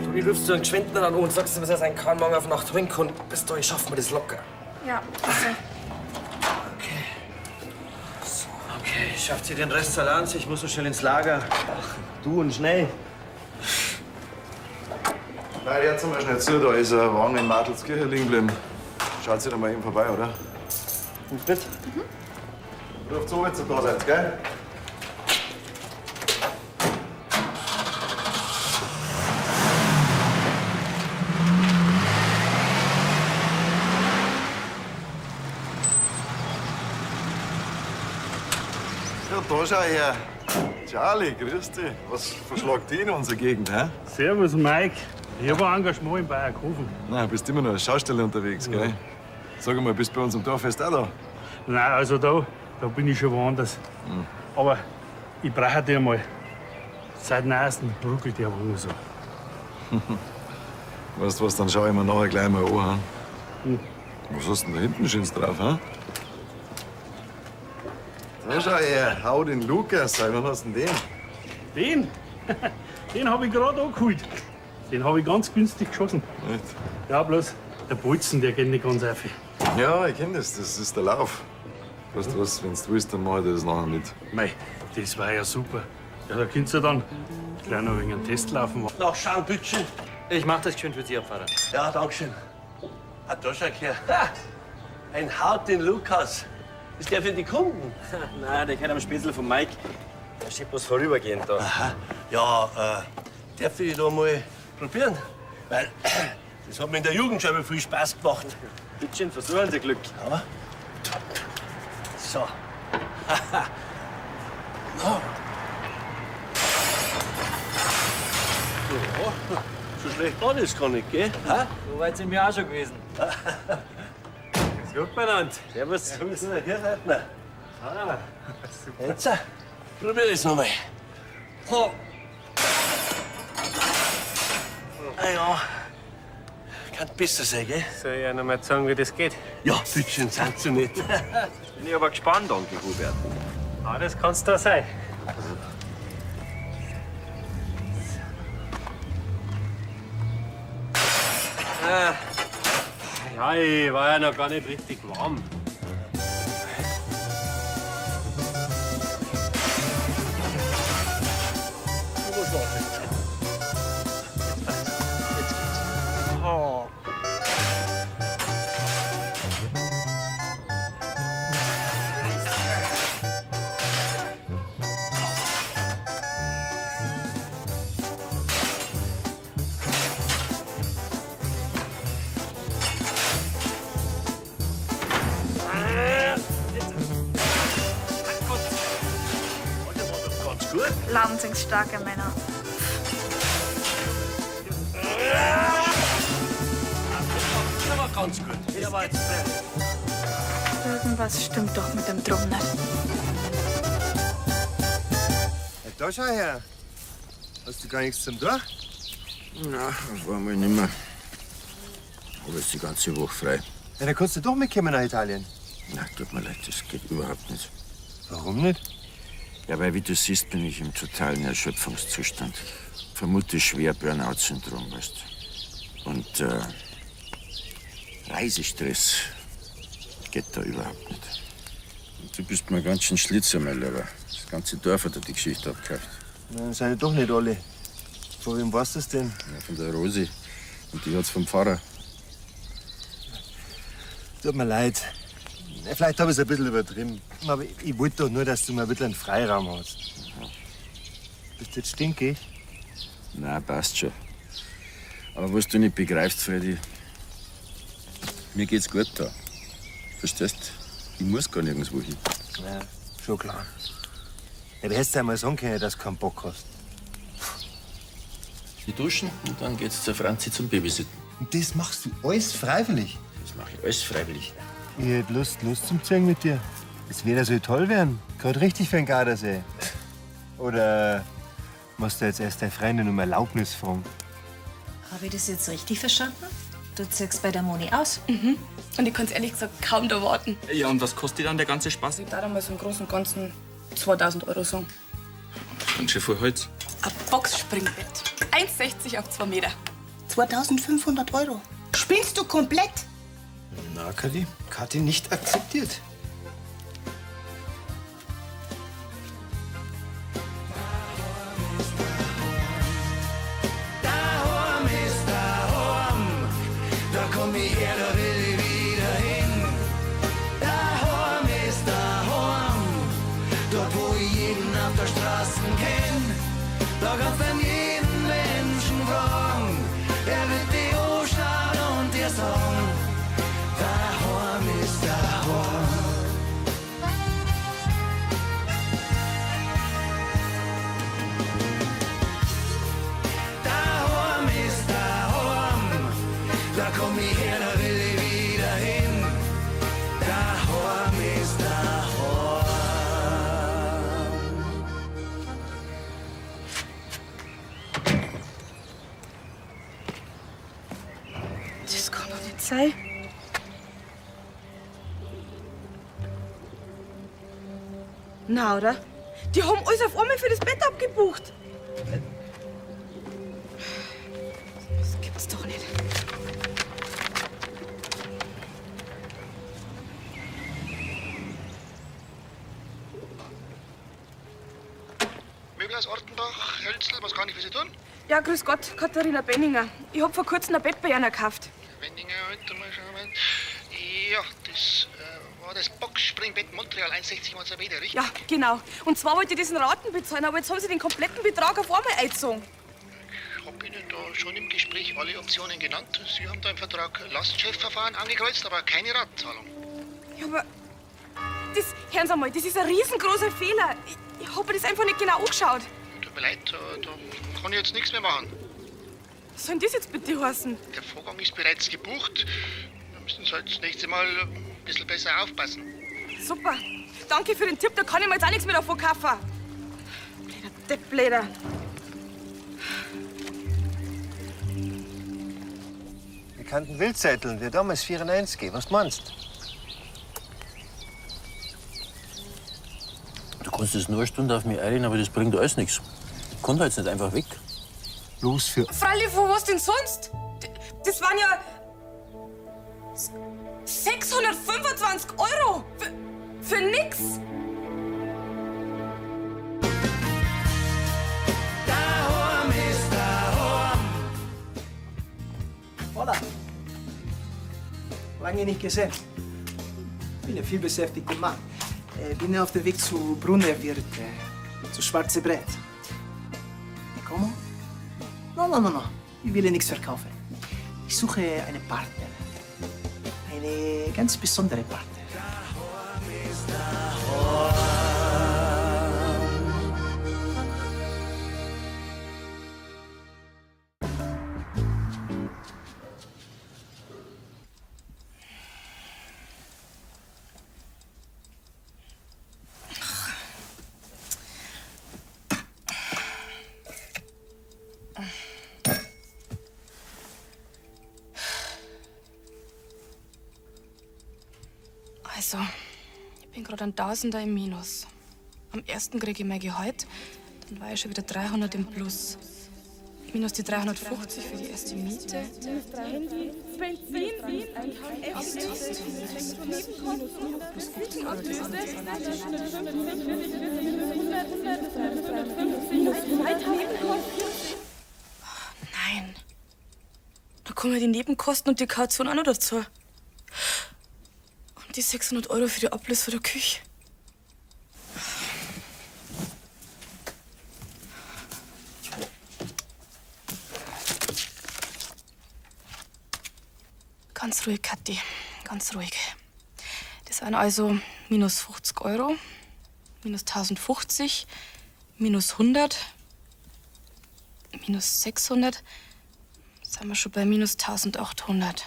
[SPEAKER 16] Du, die rufst du einen Geschwindner an und sagst ihm, dass er seinen Kahn morgen auf Nacht holen kann. Bis dahin schaffen wir das locker.
[SPEAKER 21] Ja, bitte.
[SPEAKER 10] Okay, schafft sie den Rest allein? Ich muss so schnell ins Lager. Ach, du und schnell.
[SPEAKER 11] Nein, jetzt mal schnell zu, da ist ein Wagen in Martelskirche liegen geblieben. Schaut sie da mal eben vorbei, oder?
[SPEAKER 10] Bitte?
[SPEAKER 11] Ruft so, wenn ihr da seid, gell? Ja, da schau her. Charlie, grüß dich. Was verschlagt dich in unserer Gegend, hä?
[SPEAKER 12] Servus, Mike. Ich hab ein Engagement in Bayerkofen.
[SPEAKER 11] Na, bist immer noch als Schausteller unterwegs, gell? Sag mal, bist du bei uns am Dorffest auch da?
[SPEAKER 12] Nein, also da bin ich schon woanders. Aber ich brauche dich einmal. Seit neuestem ruckelt der Wagen so.
[SPEAKER 11] Weißt du was, dann schau ich mir nachher gleich mal an. Hm? Was hast du denn da hinten Schönes drauf, hä? Da schau her, hau den Lukas, sag, wann hast du denn den?
[SPEAKER 12] Den? Den hab ich gerade angeholt. Den hab ich ganz günstig geschossen.
[SPEAKER 11] Echt?
[SPEAKER 12] Ja, bloß der Bolzen, der geht nicht ganz auf.
[SPEAKER 11] Ja, ich kenn das, das ist der Lauf. Weißt du was, wenn du willst, dann mach ich dir das nachher mit.
[SPEAKER 12] Mei, das war ja super. Ja, da könntest du dann gleich noch wegen einem Test laufen.
[SPEAKER 17] Nachschauen, bitteschön.
[SPEAKER 10] Ich mach das geschwind für Sie, Herr Pfarrer.
[SPEAKER 17] Ja, danke schön. Ah, da schau her. Ha! Ein Haut den Lukas. Ist der für die Kunden?
[SPEAKER 10] Nein, der gehört am Spätzle von Mike. Der steht bloß vorübergehend da.
[SPEAKER 17] Aha. Ja, darf ich da mal probieren? Weil das hat mir in der Jugend schon immer viel Spaß gemacht.
[SPEAKER 10] Bittschön, versuchen Sie Glück.
[SPEAKER 17] Ja. So. Na. Ja, so schlecht war das gar nicht, gell? Ha?
[SPEAKER 10] So weit sind wir auch schon gewesen. Ist gut benannt. Servus.
[SPEAKER 17] Servus. Hier seid ihr.
[SPEAKER 10] Ah,
[SPEAKER 17] Jetzt, probier das noch mal. So. Ah ja, Kann besser sein, gell?
[SPEAKER 15] Soll ich einer mal sagen, wie das geht?
[SPEAKER 17] Ja, bitteschön, sind Sie nicht.
[SPEAKER 10] Bin ich aber gespannt, Onkel Hubert.
[SPEAKER 15] Ah, das kann's da sein. Ja, ich war ja noch gar nicht richtig warm.
[SPEAKER 10] Oh.
[SPEAKER 17] Ganz gut.
[SPEAKER 21] Wahnsinnig starke Männer.
[SPEAKER 17] Das war ganz gut. Das war jetzt
[SPEAKER 21] Irgendwas stimmt doch mit dem Drum nicht.
[SPEAKER 2] Ja, da schau her. Hast du gar nichts zum Tun?
[SPEAKER 3] Na, auf einmal nimmer. Aber ist die ganze Woche frei.
[SPEAKER 2] Ja, dann kannst du doch mitkommen nach Italien.
[SPEAKER 3] Na, tut mir leid, das geht überhaupt nicht.
[SPEAKER 2] Warum nicht?
[SPEAKER 3] Ja, weil, wie du siehst, bin ich im totalen Erschöpfungszustand. Vermute schwer Burnout-Syndrom, weißt du. Und Reisestress geht da überhaupt nicht. Und du bist mir ganz schön Schlitzer, mein Lieber. Das ganze Dorf hat dir die Geschichte abgekauft.
[SPEAKER 2] Nein, sind ja doch nicht alle. Von wem weißt du das denn?
[SPEAKER 3] Ja, von der Rosi. Und die hat's vom Pfarrer.
[SPEAKER 2] Tut mir leid. Vielleicht habe ich es ein bisschen übertrieben. Aber ich wollte doch nur, dass du mal ein bisschen einen Freiraum hast. Bist du jetzt stinkig?
[SPEAKER 3] Na, passt schon. Aber was du nicht begreifst, Freddy, mir geht's gut da. Verstehst? Ich muss gar nirgendwo hin.
[SPEAKER 2] Ja, schon klar. Ja, du hättest ja mal sagen können, dass du keinen Bock hast.
[SPEAKER 3] Die duschen und dann geht's zur Franzi zum Babysitten.
[SPEAKER 2] Und das machst du alles freiwillig?
[SPEAKER 3] Das mache ich alles freiwillig.
[SPEAKER 2] Ich hätte Lust, Lust zum Ziehen mit dir. Das wäre so toll werden. Gerade richtig für den Gardasee. Oder musst du jetzt erst deine Freundin um Erlaubnis fragen?
[SPEAKER 4] Habe ich das jetzt richtig verstanden? Du ziehst bei der Moni aus.
[SPEAKER 5] Mhm. Und ich kann's ehrlich gesagt kaum erwarten.
[SPEAKER 6] Ja, und was kostet dann der ganze Spaß?
[SPEAKER 5] Ich darf einmal so im Großen und Ganzen 2000 Euro sagen.
[SPEAKER 6] Ganz schön viel Holz.
[SPEAKER 5] Ein Boxspringbett. 1,60 auf 2 Meter.
[SPEAKER 7] 2500 Euro. Spinnst du komplett?
[SPEAKER 18] Na, Kathi, Kathi nicht akzeptiert.
[SPEAKER 1] Daheim ist daheim, da komm ich her, da will ich wieder hin. Daheim ist daheim, dort wo ich jeden auf der Straße kenn. Da kannst du jeden Menschen fragen, er wird dich anschauen und dir sagen, daheim ist daheim. Daheim ist daheim, da komm ich her, da will ich wieder hin. Daheim ist daheim.
[SPEAKER 5] Das kann doch nicht sein. Na, oder? Die haben alles auf einmal für das Bett abgebucht. Das gibt's doch nicht.
[SPEAKER 8] Möbel aus Ortenbach, Hölzl, was kann ich für Sie tun?
[SPEAKER 5] Ja, grüß Gott, Katharina Benninger. Ich hab vor kurzem ein Bett bei einer gekauft.
[SPEAKER 8] Wendinger, warte mal schauen. Ja, das war das Boxspringbett Montreal 1,60 mal 2 Meter, richtig?
[SPEAKER 5] Ja, genau. Und zwar wollte ich diesen Raten bezahlen, aber jetzt haben sie den kompletten Betrag auf einmal eingezogen.
[SPEAKER 8] Ich hab Ihnen da schon im Gespräch alle Optionen genannt. Sie haben da im Vertrag Lastschriftverfahren angekreuzt, aber keine Ratenzahlung.
[SPEAKER 5] Ja, aber das, hören Sie mal, das ist ein riesengroßer Fehler. Ich hab mir das einfach nicht genau angeschaut.
[SPEAKER 8] Tut mir leid, da kann ich jetzt nichts mehr machen.
[SPEAKER 5] Was soll denn das jetzt bitte heißen?
[SPEAKER 8] Der Vorgang ist bereits gebucht. Da müssen Sie halt das nächste Mal ein bisschen besser aufpassen.
[SPEAKER 5] Super. Danke für den Tipp, da kann ich mir jetzt auch nichts mehr davon kaufen. Blöder Depp, blöder.
[SPEAKER 2] bekannten Wildzeiteln, wie damals 94. Was meinst
[SPEAKER 3] Du kannst jetzt nur eine Stunde auf mich einreden, aber das bringt alles nichts. Ich kann da jetzt nicht einfach weg.
[SPEAKER 2] Los für.
[SPEAKER 5] Freilich, wo was denn sonst? Das waren ja 625 Euro. Für nix.
[SPEAKER 1] Daheim ist daheim.
[SPEAKER 18] Hola. Lange nicht gesehen. Bin ja viel beschäftigter Mann. Bin auf dem Weg zu Brunnerwirt, zu Schwarze Brett. Como? No, no, no, no. Ich will nichts verkaufen. Ich suche einen Partner. Eine ganz besondere Partner.
[SPEAKER 14] Also, ich bin gerade ein Tausender im Minus. Am ersten kriege ich mein Gehalt, dann war ich schon wieder 300 im Plus. Minus die 350 für die erste Miete.
[SPEAKER 5] Handy, Benzin,
[SPEAKER 14] Nein. Da kommen ja die Nebenkosten und die Kaution auch noch dazu. Und die 600 Euro für die Ablöse von der Küche. Ganz ruhig, Kathi. Ganz ruhig. Das waren also minus 50 Euro, minus 1050, minus 100, minus 600. Sind wir schon bei minus 1800.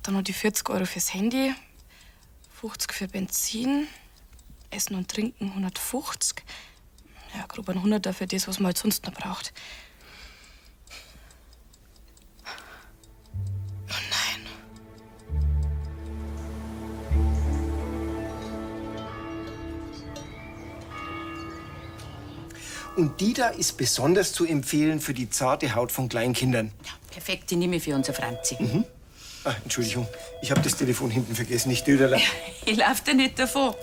[SPEAKER 14] Dann noch die 40 Euro fürs Handy, 50 für Benzin, Essen und Trinken 150. Ja, grob ein 100er für das, was man halt sonst noch braucht.
[SPEAKER 18] Und die da ist besonders zu empfehlen für die zarte Haut von Kleinkindern.
[SPEAKER 20] Perfekt, die nehme ich für unser Franzi.
[SPEAKER 18] Mhm. Ah, Entschuldigung, ich habe das Telefon hinten vergessen. Ich döderle.
[SPEAKER 20] Ich lauf dir nicht davon.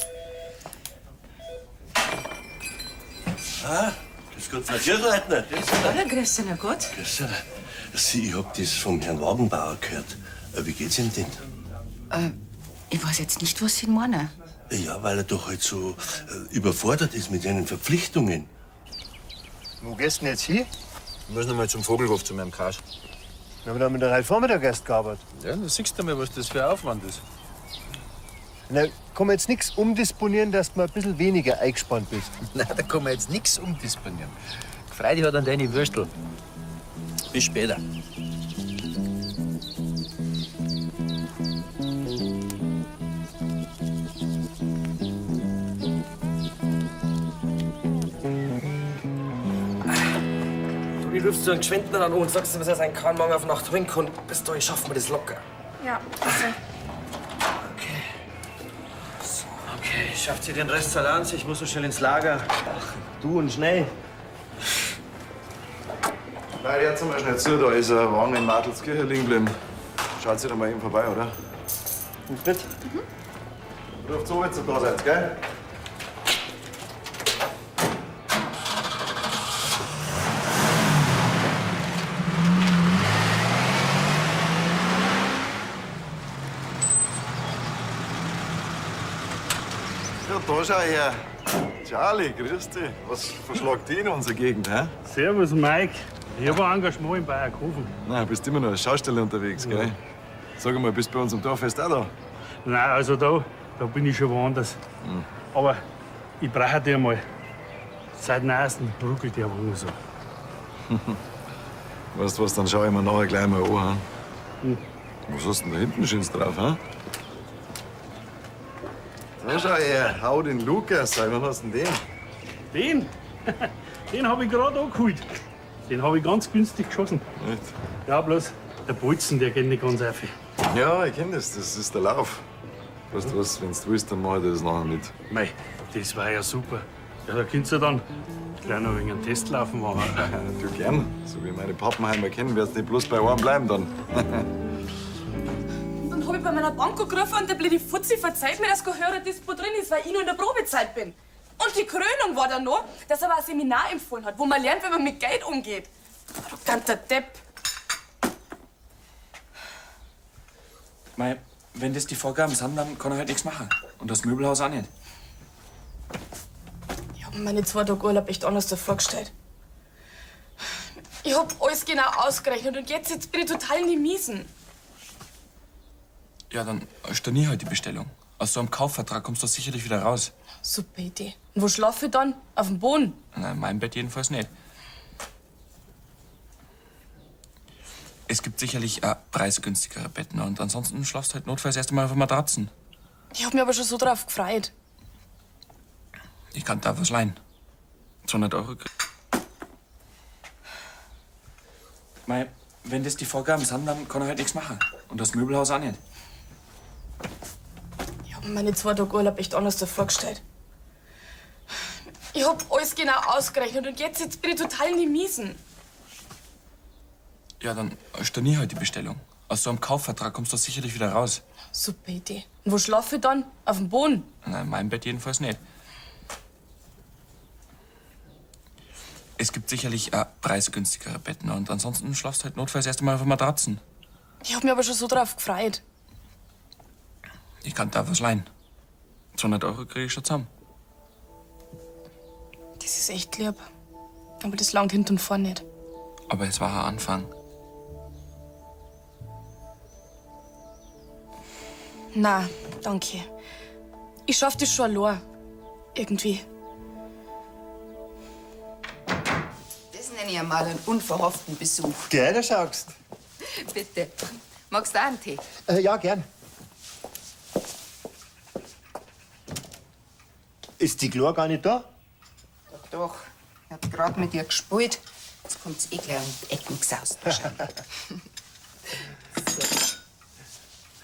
[SPEAKER 17] Ah, grüß Gott, Frau Kirchleitner. Grüß Gott.
[SPEAKER 20] Hallo, grüß dich, na Gott.
[SPEAKER 17] Grüß dich. Sie, ich hab das vom Herrn Wagenbauer gehört. Wie geht's ihm denn?
[SPEAKER 20] Ich weiß jetzt nicht, was Sie meinen.
[SPEAKER 17] Ja, weil er doch halt so überfordert ist mit seinen Verpflichtungen.
[SPEAKER 2] Wo gehst du denn jetzt hin?
[SPEAKER 3] Ich muss noch mal zum Vogelhof zu meinem Kasch.
[SPEAKER 2] Wir haben da mit der heute Vormittag erst gearbeitet.
[SPEAKER 3] Ja, da siehst du mal, was das für ein Aufwand ist.
[SPEAKER 2] Na, kann man jetzt nichts umdisponieren, dass du mal ein bisschen weniger eingespannt bist?
[SPEAKER 3] Nein, da kann man jetzt nichts umdisponieren. Freude hat an deine Würstel. Bis später.
[SPEAKER 16] Du, die rufst du einen Gschwendner an und sagst ihm, dass er seinen Kahn auf Nacht holen kann. Bis dahin schaffen wir das locker.
[SPEAKER 21] Ja, bitte.
[SPEAKER 10] Okay, schafft sie den Rest allein? Ich muss so schnell ins Lager. Ach, du und schnell.
[SPEAKER 11] Nein, jetzt mal schnell zu, da ist ein Wagen in Martelskirche liegen geblieben. Schaut sie da mal eben vorbei, oder?
[SPEAKER 10] Bitte?
[SPEAKER 11] Mhm. Ruft so, wenn ihr da seid, gell? Ja, da schau her. Charlie, grüß dich. Was verschlagt dich in unserer Gegend, hä?
[SPEAKER 12] Servus, Mike. Ich hab ein Engagement in Bayerkofen.
[SPEAKER 11] Na, bist immer noch als Schausteller unterwegs, gell? Sag mal, bist du bei uns am Dorffest auch da?
[SPEAKER 12] Nein, also da bin ich schon woanders. Aber ich brauche dich einmal. Seit neuestem ruckelt der Wagen so.
[SPEAKER 11] Weißt du was, dann schau ich mir nachher gleich mal an. Hm? Was hast du denn da hinten Schönes drauf, hä? Da schau her, hau den Lukas, sag, wann hast du denn den?
[SPEAKER 12] Den? Den hab ich gerade angeholt. Den habe ich ganz günstig geschossen.
[SPEAKER 11] Echt?
[SPEAKER 12] Ja, bloß der Bolzen, der geht nicht ganz auf.
[SPEAKER 11] Ja, ich kenn das. Das ist der Lauf. Weißt du was, wenn du willst, dann mach ich das nachher mit.
[SPEAKER 12] Mei, das war ja super. Ja, da könntest du dann gleich noch wegen einem Testlaufen machen.
[SPEAKER 11] Du gern. So wie meine Pappenheimer kennen, wirst nicht bloß bei einem bleiben dann.
[SPEAKER 5] Und dann hab ich bei meiner Bank angerufen und der blöde Fuzzi verzeiht mir, dass kein höherer Dispo drin ist, weil ich noch in der Probezeit bin. Und die Krönung war dann noch, dass er mir ein Seminar empfohlen hat, wo man lernt, wie man mit Geld umgeht. Arroganter Depp.
[SPEAKER 6] Mei, wenn das die Vorgaben sind, dann kann er halt nichts machen. Und das Möbelhaus auch nicht.
[SPEAKER 14] Ich hab mir meine 2 Tage Urlaub echt anders vorgestellt.
[SPEAKER 5] Ich hab alles genau ausgerechnet und jetzt bin ich total in die Miesen.
[SPEAKER 6] Ja, dann stornier halt die Bestellung. Aus so einem Kaufvertrag kommst du sicherlich wieder raus.
[SPEAKER 14] Super Idee. Und wo schlafe ich dann? Auf dem Boden.
[SPEAKER 6] Na, in meinem Bett jedenfalls nicht. Es gibt sicherlich preisgünstigere Betten und ansonsten schlafst halt notfalls erst einmal auf Matratzen.
[SPEAKER 14] Ich hab mich aber schon so drauf gefreut.
[SPEAKER 6] Ich kann da was leihen. 200 Euro. Mei, wenn das die Vorgaben sind, dann kann er halt nichts machen. Und das Möbelhaus auch nicht.
[SPEAKER 14] Ich hab mir meine 2 Tage Urlaub echt anders vorgestellt.
[SPEAKER 5] Ich hab alles genau ausgerechnet und jetzt bin ich total in die Miesen.
[SPEAKER 6] Ja, dann stornier halt die Bestellung. Aus so einem Kaufvertrag kommst du sicherlich wieder raus.
[SPEAKER 14] Super Idee. Und wo schlafe ich dann? Auf dem Boden.
[SPEAKER 6] Na, in meinem Bett jedenfalls nicht. Es gibt sicherlich preisgünstigere Betten und ansonsten schlafst halt notfalls erst einmal auf Matratzen.
[SPEAKER 14] Ich hab mich aber schon so drauf gefreut.
[SPEAKER 6] Ich kann da was leihen. 200 Euro kriege ich schon zusammen.
[SPEAKER 14] Das ist echt lieb. Aber das langt hinten und vorne nicht.
[SPEAKER 6] Aber es war ein Anfang.
[SPEAKER 14] Na, danke. Ich schaff das schon allein. Irgendwie.
[SPEAKER 13] Das nenne ich einmal einen unverhofften Besuch.
[SPEAKER 2] Gell, da schaust.
[SPEAKER 13] Bitte. Magst du auch einen Tee?
[SPEAKER 2] Ja, gern. Ist die Chlor gar nicht da?
[SPEAKER 13] Doch, doch. Ich hab grad mit ihr gespielt. Jetzt kommt's eh gleich um die Ecken gesaust.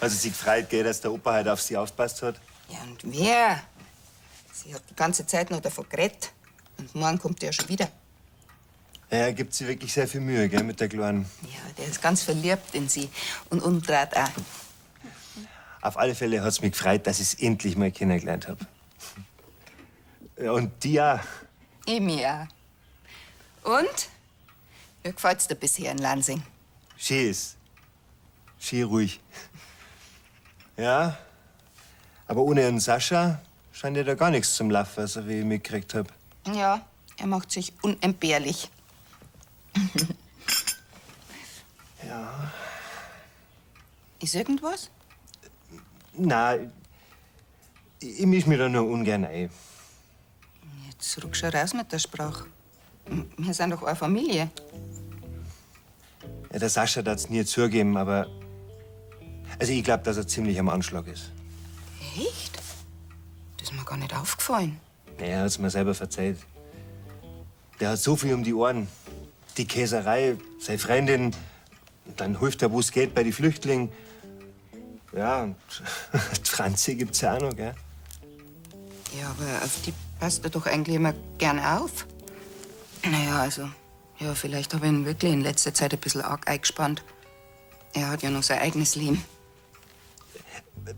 [SPEAKER 2] Also sie gefreut, gell, dass der Opa heute auf sie aufpasst hat.
[SPEAKER 13] Ja, und wer? Sie hat die ganze Zeit noch davon geredet. Und morgen kommt er schon wieder.
[SPEAKER 2] Ja, er gibt sie wirklich sehr viel Mühe, gell, mit der Kleinen.
[SPEAKER 13] Ja, der ist ganz verliebt in sie. Und umdreht auch.
[SPEAKER 2] Auf alle Fälle hat's mich gefreut, dass ich's endlich mal kennengelernt hab. Ja, und die auch.
[SPEAKER 13] Ich mich auch. Und? Wie gefällt's dir bisher in Lansing?
[SPEAKER 2] Schön ist. Schön ruhig. Ja, aber ohne einen Sascha scheint ja da gar nichts zum Laufen, so wie ich mitgekriegt hab.
[SPEAKER 13] Ja, er macht sich unentbehrlich.
[SPEAKER 2] Ja.
[SPEAKER 13] Ist irgendwas?
[SPEAKER 2] Na, ich misch mich da nur ungern ein.
[SPEAKER 13] Jetzt rück schon raus mit der Sprache. Wir sind doch eine Familie.
[SPEAKER 2] Ja, der Sascha hat's nie zugeben, aber. Also, ich glaub, dass er ziemlich am Anschlag ist.
[SPEAKER 13] Echt? Das ist mir gar nicht aufgefallen.
[SPEAKER 2] Naja, er hat's mir selber verzeiht. Der hat so viel um die Ohren. Die Käserei, seine Freundin, dann hilft er, wo's geht, bei den Flüchtlingen. Ja, und die Franzi gibt's ja auch noch, gell?
[SPEAKER 13] Ja, aber auf die passt er doch eigentlich immer gern auf. Naja, also, ja, vielleicht habe ich ihn wirklich in letzter Zeit ein bisschen arg eingespannt. Er hat ja noch sein eigenes Leben.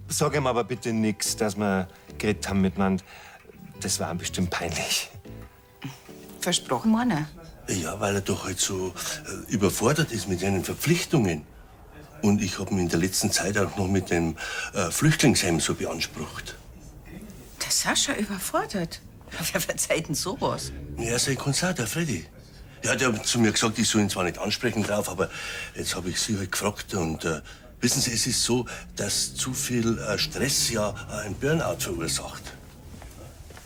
[SPEAKER 2] Sag ihm aber bitte nix, dass wir geredet haben miteinander. Das war ihm bestimmt peinlich.
[SPEAKER 13] Versprochen, meiner.
[SPEAKER 17] Ja, weil er doch halt so überfordert ist mit seinen Verpflichtungen. Und ich habe ihn in der letzten Zeit auch noch mit dem Flüchtlingsheim so beansprucht.
[SPEAKER 20] Der Sascha überfordert. Wer verzeiht denn sowas?
[SPEAKER 17] Ja, sein Cousin, der Freddy. Ja, der hat zu mir gesagt, ich soll ihn zwar nicht ansprechen drauf, aber jetzt habe ich sie halt gefragt. Und wissen Sie, es ist so, dass zu viel Stress ja ein Burnout verursacht.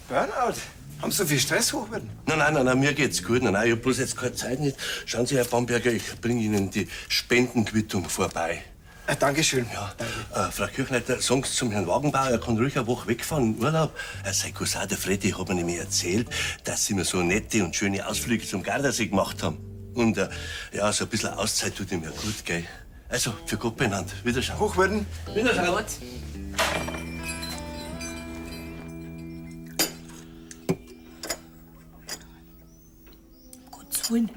[SPEAKER 10] Burnout? Haben Sie so viel Stress hochwerden?
[SPEAKER 17] Nein, nein, nein, nein, mir geht's gut. Nein, nein, ich hab bloß jetzt keine Zeit nicht. Schauen Sie, Herr Bamberger, ich bringe Ihnen die Spendenquittung vorbei.
[SPEAKER 10] Dankeschön.
[SPEAKER 17] Ja. Frau Kirchleiter, sagen Sie zum Herrn Wagenbauer, er kann ruhig eine Woche wegfahren in Urlaub. Sein Cousin, der Freddy, hat mir nämlich erzählt, dass sie mir so nette und schöne Ausflüge zum Gardasee gemacht haben. Und ja, so ein bisschen Auszeit tut ihm ja gut, gell? Also, für Gott benannt. Wiederschauen.
[SPEAKER 2] Hochwürden.
[SPEAKER 17] Wiederschauen.
[SPEAKER 7] Gottes Willen,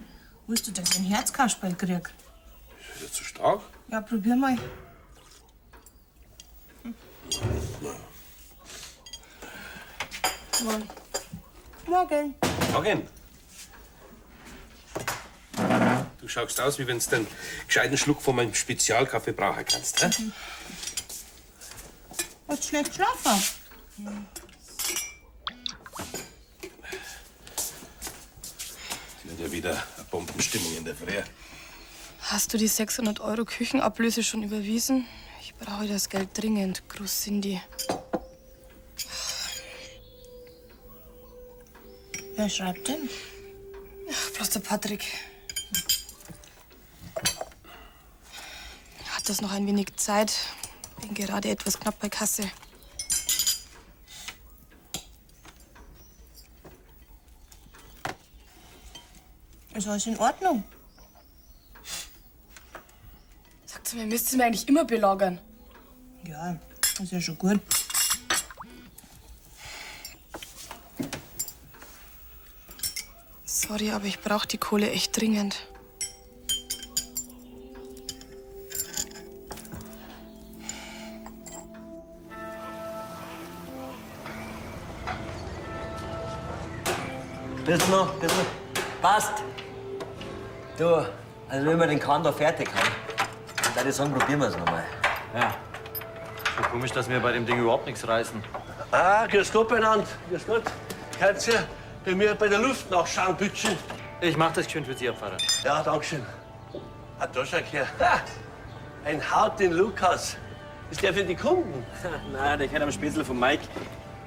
[SPEAKER 7] willst du, dass ich ein Herzkasperl krieg?
[SPEAKER 11] Ist ja zu stark.
[SPEAKER 7] Ja, probier mal. Morgen. Morgen.
[SPEAKER 15] Morgen. Du schaust aus, wie wenn du einen gescheiten Schluck von meinem Spezialkaffee brauchen kannst. Hä?
[SPEAKER 7] Hast du schlecht schlafen?
[SPEAKER 11] Es wird ja wieder eine Bombenstimmung in der Früh.
[SPEAKER 14] Hast du die 600 Euro Küchenablöse schon überwiesen? Ich brauche das Geld dringend. Gruß, Cindy.
[SPEAKER 7] Wer schreibt denn?
[SPEAKER 14] Ach, bloß der Patrick. Hat das noch ein wenig Zeit? Bin gerade etwas knapp bei Kasse.
[SPEAKER 7] Ist alles in Ordnung?
[SPEAKER 14] Sagt sie mir, müsst ihr mir eigentlich immer belagern.
[SPEAKER 7] Ja, ist ja schon gut.
[SPEAKER 14] Sorry, aber ich brauche die Kohle echt dringend.
[SPEAKER 9] Bisschen noch, bisschen. Passt. Du, also wenn wir den Kahn da fertig haben, dann würde ich sagen, probieren wir es nochmal.
[SPEAKER 10] Ja. Schon komisch, dass wir bei dem Ding überhaupt nichts reißen.
[SPEAKER 17] Ah, grüß Gott benannt. Grüß Gott. Kannst du bei mir bei der Luft nachschauen, bitteschön?
[SPEAKER 10] Ich mach das geschwind für Sie, Herr Pfarrer.
[SPEAKER 17] Ja, danke schön. Ah, da schau her. Ha! Ein Haut den Lukas. Ist der für die Kunden?
[SPEAKER 16] Nein, der gehört am Spitzel von Mike.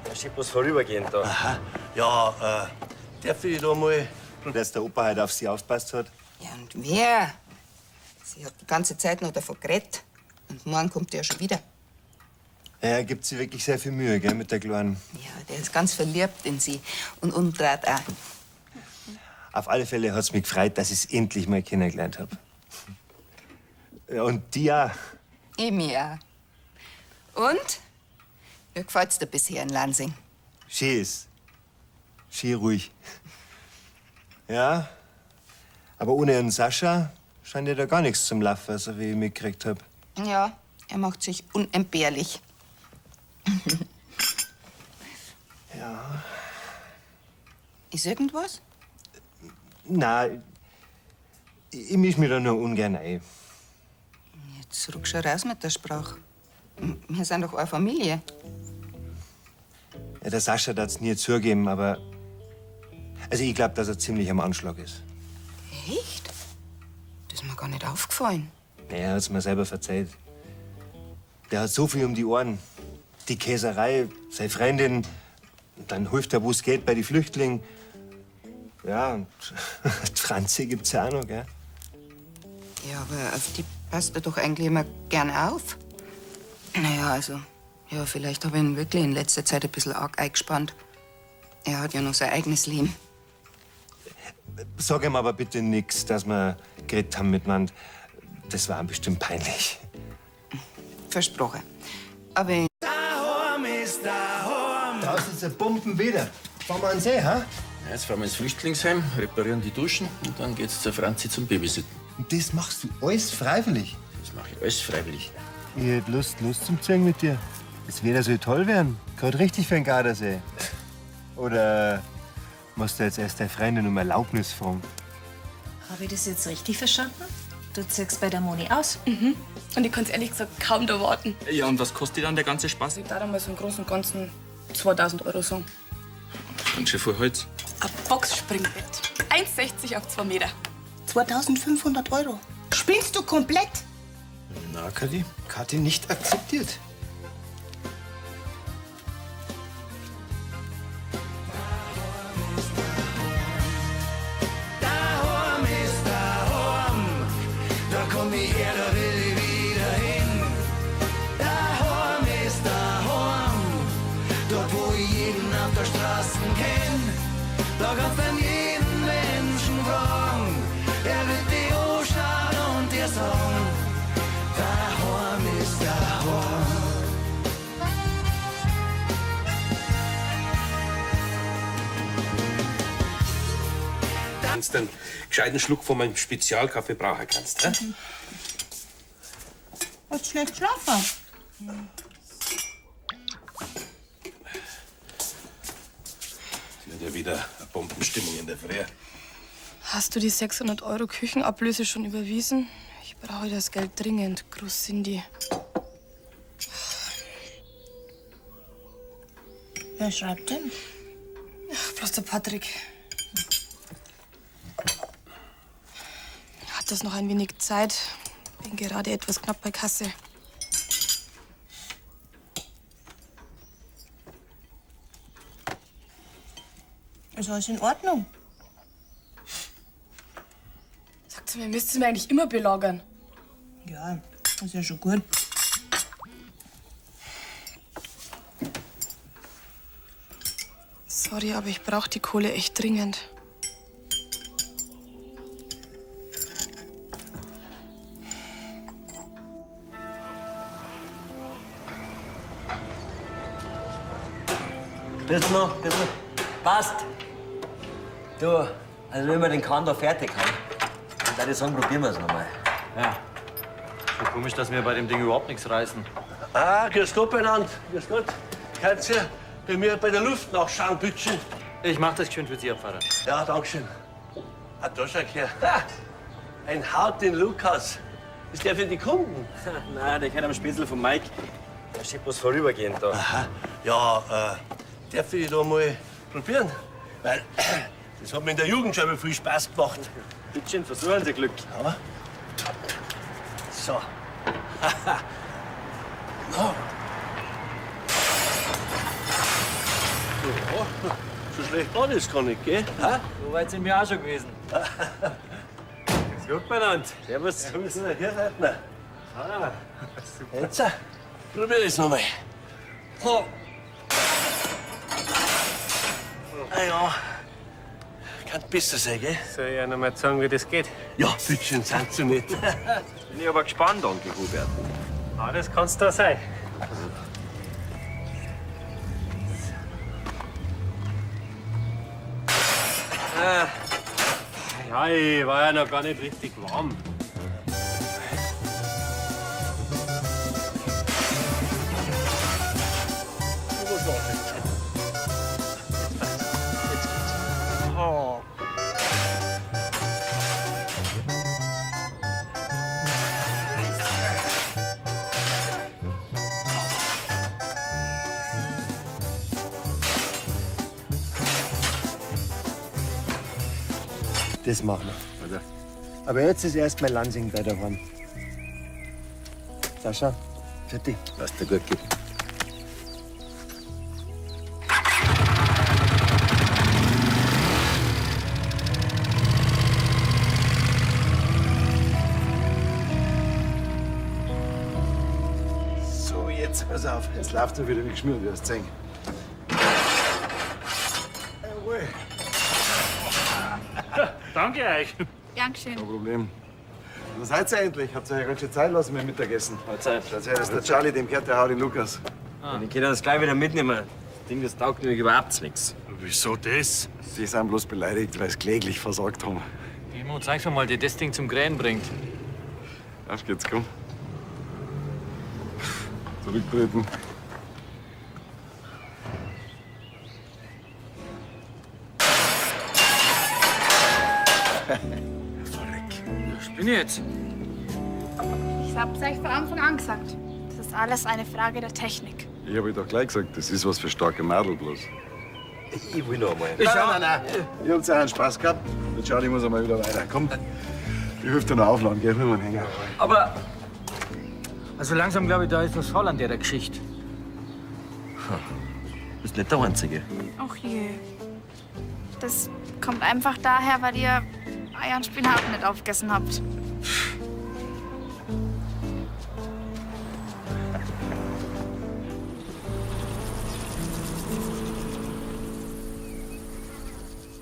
[SPEAKER 16] Der steht bloß vorübergehend da.
[SPEAKER 17] Aha. Ja, darf ich da mal.
[SPEAKER 2] Dass der Opa halt auf sie aufpasst hat.
[SPEAKER 13] Ja, und wer? Sie hat die ganze Zeit noch davon geredet. Und morgen kommt er schon wieder.
[SPEAKER 2] Er gibt sich wirklich sehr viel Mühe, gell, mit der Kleinen.
[SPEAKER 13] Ja, der ist ganz verliebt in sie. Und umdreht auch.
[SPEAKER 2] Auf alle Fälle hat's mich gefreut, dass ich's endlich mal kennengelernt hab. Ja, und die auch.
[SPEAKER 13] Ich mich auch. Und? Wie gefällt's dir bisher in Lansing?
[SPEAKER 2] Schön ist. Schön ruhig. Ja, aber ohne einen Sascha scheint ja da gar nichts zum Laufen, so wie ich mitgekriegt hab.
[SPEAKER 13] Ja, er macht sich unentbehrlich.
[SPEAKER 2] Ja.
[SPEAKER 13] Ist irgendwas?
[SPEAKER 2] Na, ich misch mich da nur ungern ein.
[SPEAKER 13] Jetzt rück schon raus mit der Sprache. Wir sind doch eine Familie.
[SPEAKER 2] Ja, der Sascha hat's nie zugeben, aber. Also, ich glaub, dass er ziemlich am Anschlag ist.
[SPEAKER 13] Echt? Das ist mir gar nicht aufgefallen.
[SPEAKER 2] Naja, er hat's mir selber verzeiht. Der hat so viel um die Ohren. Die Käserei, seine Freundin, dann hilft er, wo's geht, bei den Flüchtlingen. Ja, und die Franzi gibt's ja auch noch, gell?
[SPEAKER 13] Ja, aber auf die passt er doch eigentlich immer gern auf. Naja, also, ja, vielleicht habe ich ihn wirklich in letzter Zeit ein bisschen arg eingespannt. Er hat ja noch sein eigenes Leben.
[SPEAKER 2] Sag ihm aber bitte nix, dass wir geredet haben miteinander. Das war ihm bestimmt peinlich.
[SPEAKER 13] Versprochen. Aber
[SPEAKER 1] Daheim ist daheim.
[SPEAKER 2] Draußen ist ein Bombenwetter. Fahren wir an den See, ha?
[SPEAKER 3] Ja, jetzt fahren wir ins Flüchtlingsheim, reparieren die Duschen und dann geht's zur Franzi zum Babysitten.
[SPEAKER 2] Und das machst du alles freiwillig?
[SPEAKER 3] Das mache ich alles freiwillig.
[SPEAKER 2] Ich hätt Lust, Lust zum Ziehen mit dir. Das Wetter soll toll werden. Gerade richtig für den Gardasee. Oder musst du jetzt erst deine Freundin um Erlaubnis fragen?
[SPEAKER 4] Habe ich das jetzt richtig verstanden? Du ziehst bei der Moni aus.
[SPEAKER 14] Mhm. Und ich kann's ehrlich gesagt kaum erwarten.
[SPEAKER 6] Ja, und was kostet dann der ganze Spaß?
[SPEAKER 14] Ich darf einmal so im Großen und Ganzen 2000 Euro sagen.
[SPEAKER 6] Ganz schön viel Holz.
[SPEAKER 14] Ein Boxspringbett. 1,60 auf 2 Meter.
[SPEAKER 7] 2500 Euro. Spinnst du komplett?
[SPEAKER 10] Na, Kathi? Kathi nicht akzeptiert.
[SPEAKER 1] Daheim ist daheim. Da komm ich her, da will ich wieder hin. Daheim ist daheim. Dort, wo ich jeden auf der Straße kenn. Da kannst du jeden Menschen fragen. Er
[SPEAKER 15] du einen gescheiten Schluck von meinem Spezialkaffee brauchen kannst. Hä?
[SPEAKER 7] Hast schlecht schlafen?
[SPEAKER 17] Die hat ja wieder eine Bombenstimmung in der Früh.
[SPEAKER 14] Hast du die 600 Euro Küchenablöse schon überwiesen? Ich brauche das Geld dringend. Gruß, Cindy.
[SPEAKER 7] Wer schreibt denn?
[SPEAKER 14] Ach, bloß der Patrick. Hat das noch ein wenig Zeit? Bin gerade etwas knapp bei Kasse.
[SPEAKER 7] Ist alles in Ordnung?
[SPEAKER 14] Sagt sie mir, müsst ihr mir eigentlich immer belagern.
[SPEAKER 7] Ja, ist ja schon gut.
[SPEAKER 14] Sorry, aber ich brauche die Kohle echt dringend.
[SPEAKER 9] Bisschen noch, bisschen. Passt. Du, also wenn wir den Kahn da fertig haben, dann würde ich sagen, probieren wir es nochmal.
[SPEAKER 10] Ja. Schon komisch, dass wir bei dem Ding überhaupt nichts reißen.
[SPEAKER 17] Ah, grüß Gott beieinander. Grüß Gott. Kannst du bei mir bei der Luft nachschauen, bitte?
[SPEAKER 10] Ich mach das geschwind für Sie, Herr Pfarrer.
[SPEAKER 17] Ja, danke schön. Ah, da schau her. Ha, ein Haut den Lukas. Ist der für die Kunden?
[SPEAKER 16] Nein, der gehört am Spätzle von Mike. Der steht bloß vorübergehend da.
[SPEAKER 17] Aha. Ja, darf ich da mal probieren? Weil das hat mir in der Jugend schon immer viel Spaß gemacht.
[SPEAKER 16] Bitte schön, versuchen Sie Glück.
[SPEAKER 17] Ja. So. Na. Ja, so schlecht war das gar nicht, gell? Ha?
[SPEAKER 16] So weit sind wir auch schon gewesen.
[SPEAKER 15] Grüß Gott beieinander.
[SPEAKER 16] Servus.
[SPEAKER 17] Servus. Hier seid ihr.
[SPEAKER 15] Ah,
[SPEAKER 17] Jetzt, probier das nochmal. Oh. Ah ja, kann besser sein, gell?
[SPEAKER 15] Soll ich einer mal sagen, wie das geht?
[SPEAKER 17] Ja, bitteschön, sind Sie nicht.
[SPEAKER 16] Bin ich aber gespannt, Onkel Hubert.
[SPEAKER 15] Ah, das kann's da sein. Ah, Ja, ich war ja noch gar nicht richtig warm.
[SPEAKER 17] Oh.
[SPEAKER 2] Das machen wir.
[SPEAKER 11] Also.
[SPEAKER 2] Aber jetzt ist erst mal Lansing bei daheim. Sascha, für dich.
[SPEAKER 3] Was dir gut geht.
[SPEAKER 11] So, jetzt pass auf. Jetzt läuft er wieder wie geschmiert, wirst sehen. Jawohl.
[SPEAKER 12] Danke euch.
[SPEAKER 21] Dankeschön.
[SPEAKER 11] Kein Problem. Wo seid ihr endlich? Habt ihr euch ganz schön Zeit lassen mit dem Mittagessen?
[SPEAKER 16] Mahlzeit.
[SPEAKER 11] Schaut her, das ist der Charlie, dem gehört der Haut den Lukas.
[SPEAKER 16] Ah. Ich kann das gleich wieder mitnehmen. Das Ding, das taugt nämlich überhaupt nichts.
[SPEAKER 11] Wieso das? Sie sind bloß beleidigt, weil sie kläglich versagt haben.
[SPEAKER 10] Timo, zeig's mir mal, der das Ding zum Krähen bringt.
[SPEAKER 11] Auf geht's, komm. Zurücktreten.
[SPEAKER 10] Spinne jetzt.
[SPEAKER 21] Ich hab's euch von Anfang an gesagt. Das ist alles eine Frage der Technik.
[SPEAKER 11] Ich hab euch doch gleich gesagt, das ist was für starke Mädel bloß.
[SPEAKER 16] Ich will noch einmal.
[SPEAKER 11] Nein, nein, nein, nein. Ihr habt ja einen Spaß gehabt. Der Charlie muss einmal wieder weiter. Komm, ich helfe dir noch aufladen, gell? Hol mal einen Hänger.
[SPEAKER 10] Aber. Also langsam glaube ich, da ist was faul an der Geschichte.
[SPEAKER 16] Bist nicht der Einzige.
[SPEAKER 21] Och je. Das kommt einfach daher, weil ihr Eier und Spinat nicht aufgegessen habt.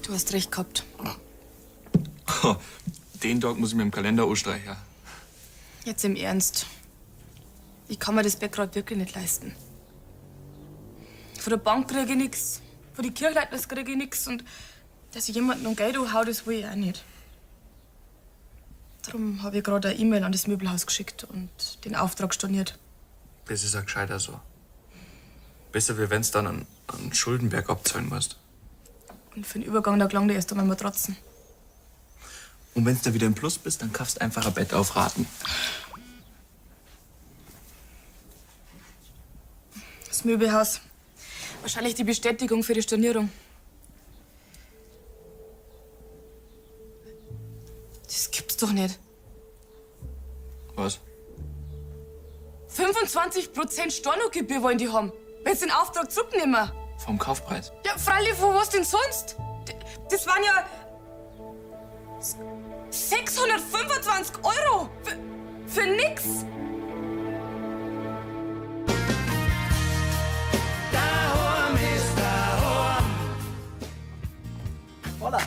[SPEAKER 14] Du hast recht gehabt.
[SPEAKER 6] Den Tag muss ich mir im Kalender anstreichen.
[SPEAKER 14] Jetzt im Ernst. Ich kann mir das Bett grad wirklich nicht leisten. Von der Bank kriege ich nix, von den Kirchleitners kriege ich nix und Dass ich jemanden um Geld anhau, das will ich auch nicht. Darum habe ich gerade eine E-Mail an das Möbelhaus geschickt und den Auftrag storniert.
[SPEAKER 6] Das ist auch gescheiter so. Besser, wie wenn's dann einen Schuldenberg abzahlen musst.
[SPEAKER 14] Und für den Übergang, da gelangt erst einmal Matratzen.
[SPEAKER 6] Und wenn's da wieder im Plus bist, dann kaufst einfach ein Bett auf Raten.
[SPEAKER 14] Das Möbelhaus. Wahrscheinlich die Bestätigung für die Stornierung. Das gibt's doch nicht.
[SPEAKER 6] Was?
[SPEAKER 5] 25% Stornogebühr wollen die haben, wenn sie den Auftrag zurücknehmen.
[SPEAKER 6] Vom Kaufpreis.
[SPEAKER 5] Ja, freilich, wo was denn sonst? Das waren ja 625 Euro für nix.
[SPEAKER 1] Daheim ist daheim.
[SPEAKER 18] Hola.